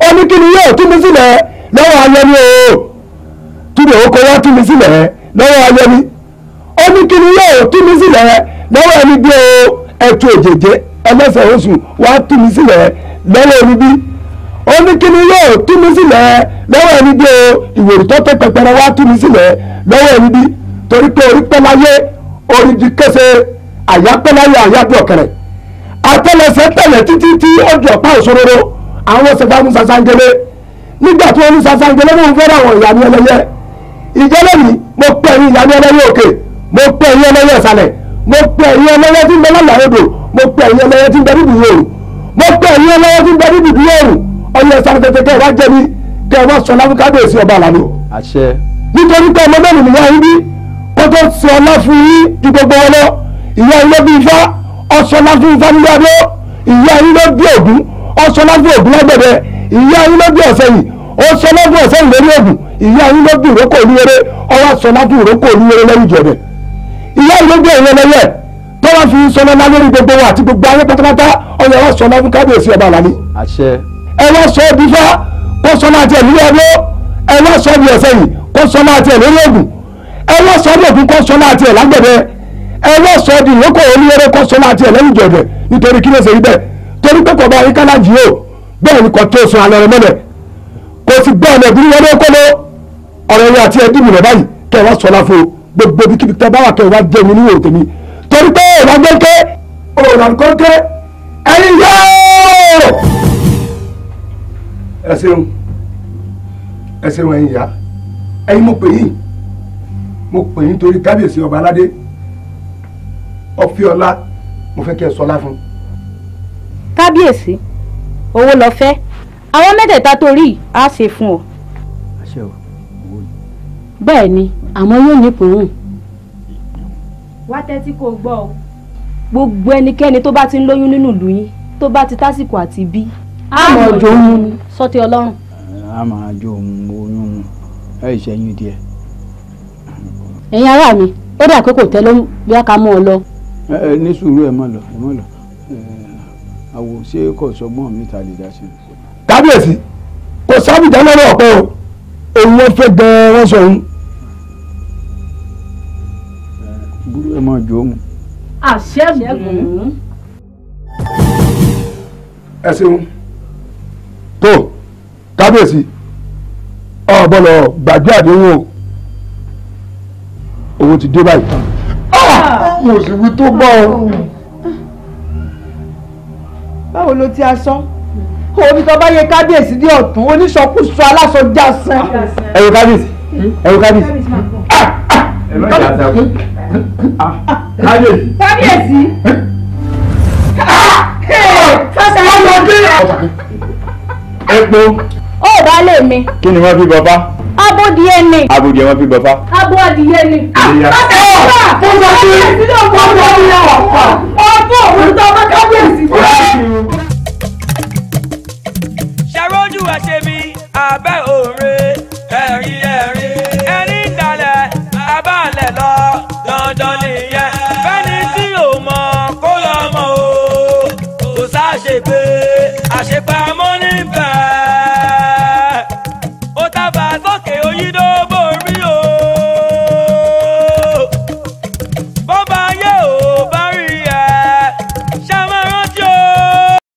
Ó ní kí ni yóò tú mi sílẹ̀ lọ́wọ́ ayẹni o, túbí oko wá tú mi sílẹ̀ lọ́wọ́ ayẹni. Ó ní kí ni yóò tú mi sílẹ̀ lọ́wọ́ ẹni bí o, ẹtú òjèjé ẹlẹ́sẹ̀ oṣù wá tú mi sílẹ̀ lọ́wọ́ ẹni bí. Ó ní kí ni yóò tú mi sílẹ̀ lọ́wọ́ ẹni bí o, ìwòrì tó tẹ́ pẹpẹrẹ wá tú mi sílẹ̀ lọ́wọ́ ẹni bí. Torí pé orí pẹ́ láyé orí di kése, àyà pẹ́ láyé àyà bí ọ̀kẹ́rẹ́, àtẹ́lẹsẹ̀ tẹ̀lẹ̀ títí tí ó di ọ̀pá òṣòroro. Àwọn ṣẹ̀fà mú sasangele, nígbà tí wọ́n ní sasangele ló ń fẹ́ràn àwọn ìyá ní ẹlẹ́yẹ. Ìjẹ́lẹ̀ mi mo pè ẹ̀yin ìyá ní ẹlẹ́yẹ òkè, mo pè ẹ̀yin ẹlẹ́yẹ ìsàlẹ̀, mo pè ẹ̀yin ẹlẹ́yẹ tí ń bẹ lálẹ́ odò, mo pè ẹ̀yin ẹlẹ́yẹ tí ń bẹ níbi òòrùn, mo pè ẹ̀yin ẹlẹ́yẹ tí ń bẹ níbi òòrùn. Ọyẹ sáré tètè kẹ́ ẹ wá jẹ́ mi, kẹ́ ẹ wá sọ láfún kábíyèsí ọba àlàní. Nítorí pé ọmọ mẹ́rin nìyá yín bí, kó tó sọ ọlá fún yín ju gbogbo wọn lọ. Ìyá yín ló bí ifá, ọsọlá fún ifá nílé adó. Ìyá yín ló bí Ògún, ọsọlá fún Ògún lágbẹ̀dẹ. Ìyá yín ló bí Ọ̀sẹ̀yìn, ọsọlá fún Ọ̀sẹ̀yìn lórí Ògún. Ìyá yín ló bí ìrókò olúwere, ọwọ́ sọlá fún ìrókò olúwere lẹ́yìn ìjọ̀dẹ̀. Ìyá yín ló bí ẹ̀yìn ẹlẹ́yẹ tó wá fi sọlá lórí gbogbo wa àti gbogbo ayé pátápátá. Ọyẹ wá sọlá fún kábíyèsí ọba àlàní. Ẹ wá sọ bí fá kó sọlá àti ẹ̀ nílé adó, ẹ wá sọ bí Ọ̀sẹ̀yìn kó sọlá àti ẹ̀ lórí Ògún, ẹ wá sọ bí Ògún kó sọlá àti ẹ̀ lágbẹ̀dẹ, ẹ wá sọ di ìrókò olúwere kó sọlá àti ẹ̀ lẹ́yìn ìjọ̀dẹ̀. Nítorí kí ló ṣe rí bẹ́ẹ̀? Torí pé kò bá yín kálá jì ó, bẹ́ẹ̀ ni kò tó sun alẹ́ rẹ mọ́lẹ̀, kò sì gbọ́ ọ̀nà ìbílẹ̀ wọlé kó lọ ọ̀rọ̀ yẹn àti ẹbí mi rẹ̀ báyìí. Kẹ́ ẹ wá sọlá fún o, gbogbo ibi kíbi tẹ́ bá wà kẹ́ ẹ wá jẹ́ mi níwò tèmi. Torí pé òòrùn agbẹ́kẹ́ òòrùn àkọ́kẹ́ ẹ̀yin yóò. Ẹ ṣeun, ẹ ṣeun ẹ̀yin ìyá, ẹ̀yin mo pè yín, mo pè yín torí kábíyèsí ọba aládé ọfíọlá, mo fẹ́ kí ẹ sọlá fún. Kábíyèsí owó lọ fẹ́, àwọn mẹ́tẹ̀ẹ̀ta torí á ṣe fún ọ. Bẹ́ẹ̀ ni, àmọ́ yóò ní kùnún. Wá tẹ́tí kó gbọ́ o, gbogbo ẹnikẹ́ni tó bá ti ń lóyún nínú ìlú yín tó bá ti tásìkò àti bí, á mọ̀ ọjọ́ òun ni sọ́tí ọlọ́run. A máa jó òun oyún ẹ ìṣẹ́yìn díẹ̀. Ẹ̀yin ará mi, ó dà pé kò tẹ́ ló bí a ká mú ọ lọ. Ẹ ní sùúrù, ẹ má lọ, ẹ má lọ. Àwò ṣé kò sọgbọ́n mi ta lè dá sí. Kábíyèsí Kò sábìjà lọ́rọ̀ ọ̀pẹ o, òun wọ́n fẹ́ gan-an wọ́n sọ òun. Burú ẹ máa jò ó mu. Àṣẹ́gun. Ẹ ṣeun tó kábíyèsí, ọ bọ́lọ̀ gbàgbé àdéhùn o, owó ti dé báyìí. Mo sì wí tó bá ọ. Báwo ló ti aṣọ omi tó bá yẹ kábíyèsí dé ọ̀tún oníṣọkúsọ aláṣọ jásán. Ẹ wo kábíyèsí, ẹ wo kábíyèsí. Ẹ má jà sá. Kábíyèsí. Kábíyèsí. Epo. Ó bá lè mi. Kí ni wọ́n fi bọ́fá? Abódìẹ ni. Abódìẹ wọ́n fi bọ́fá. Abo adìyẹ ni. Ọdún òun tó bá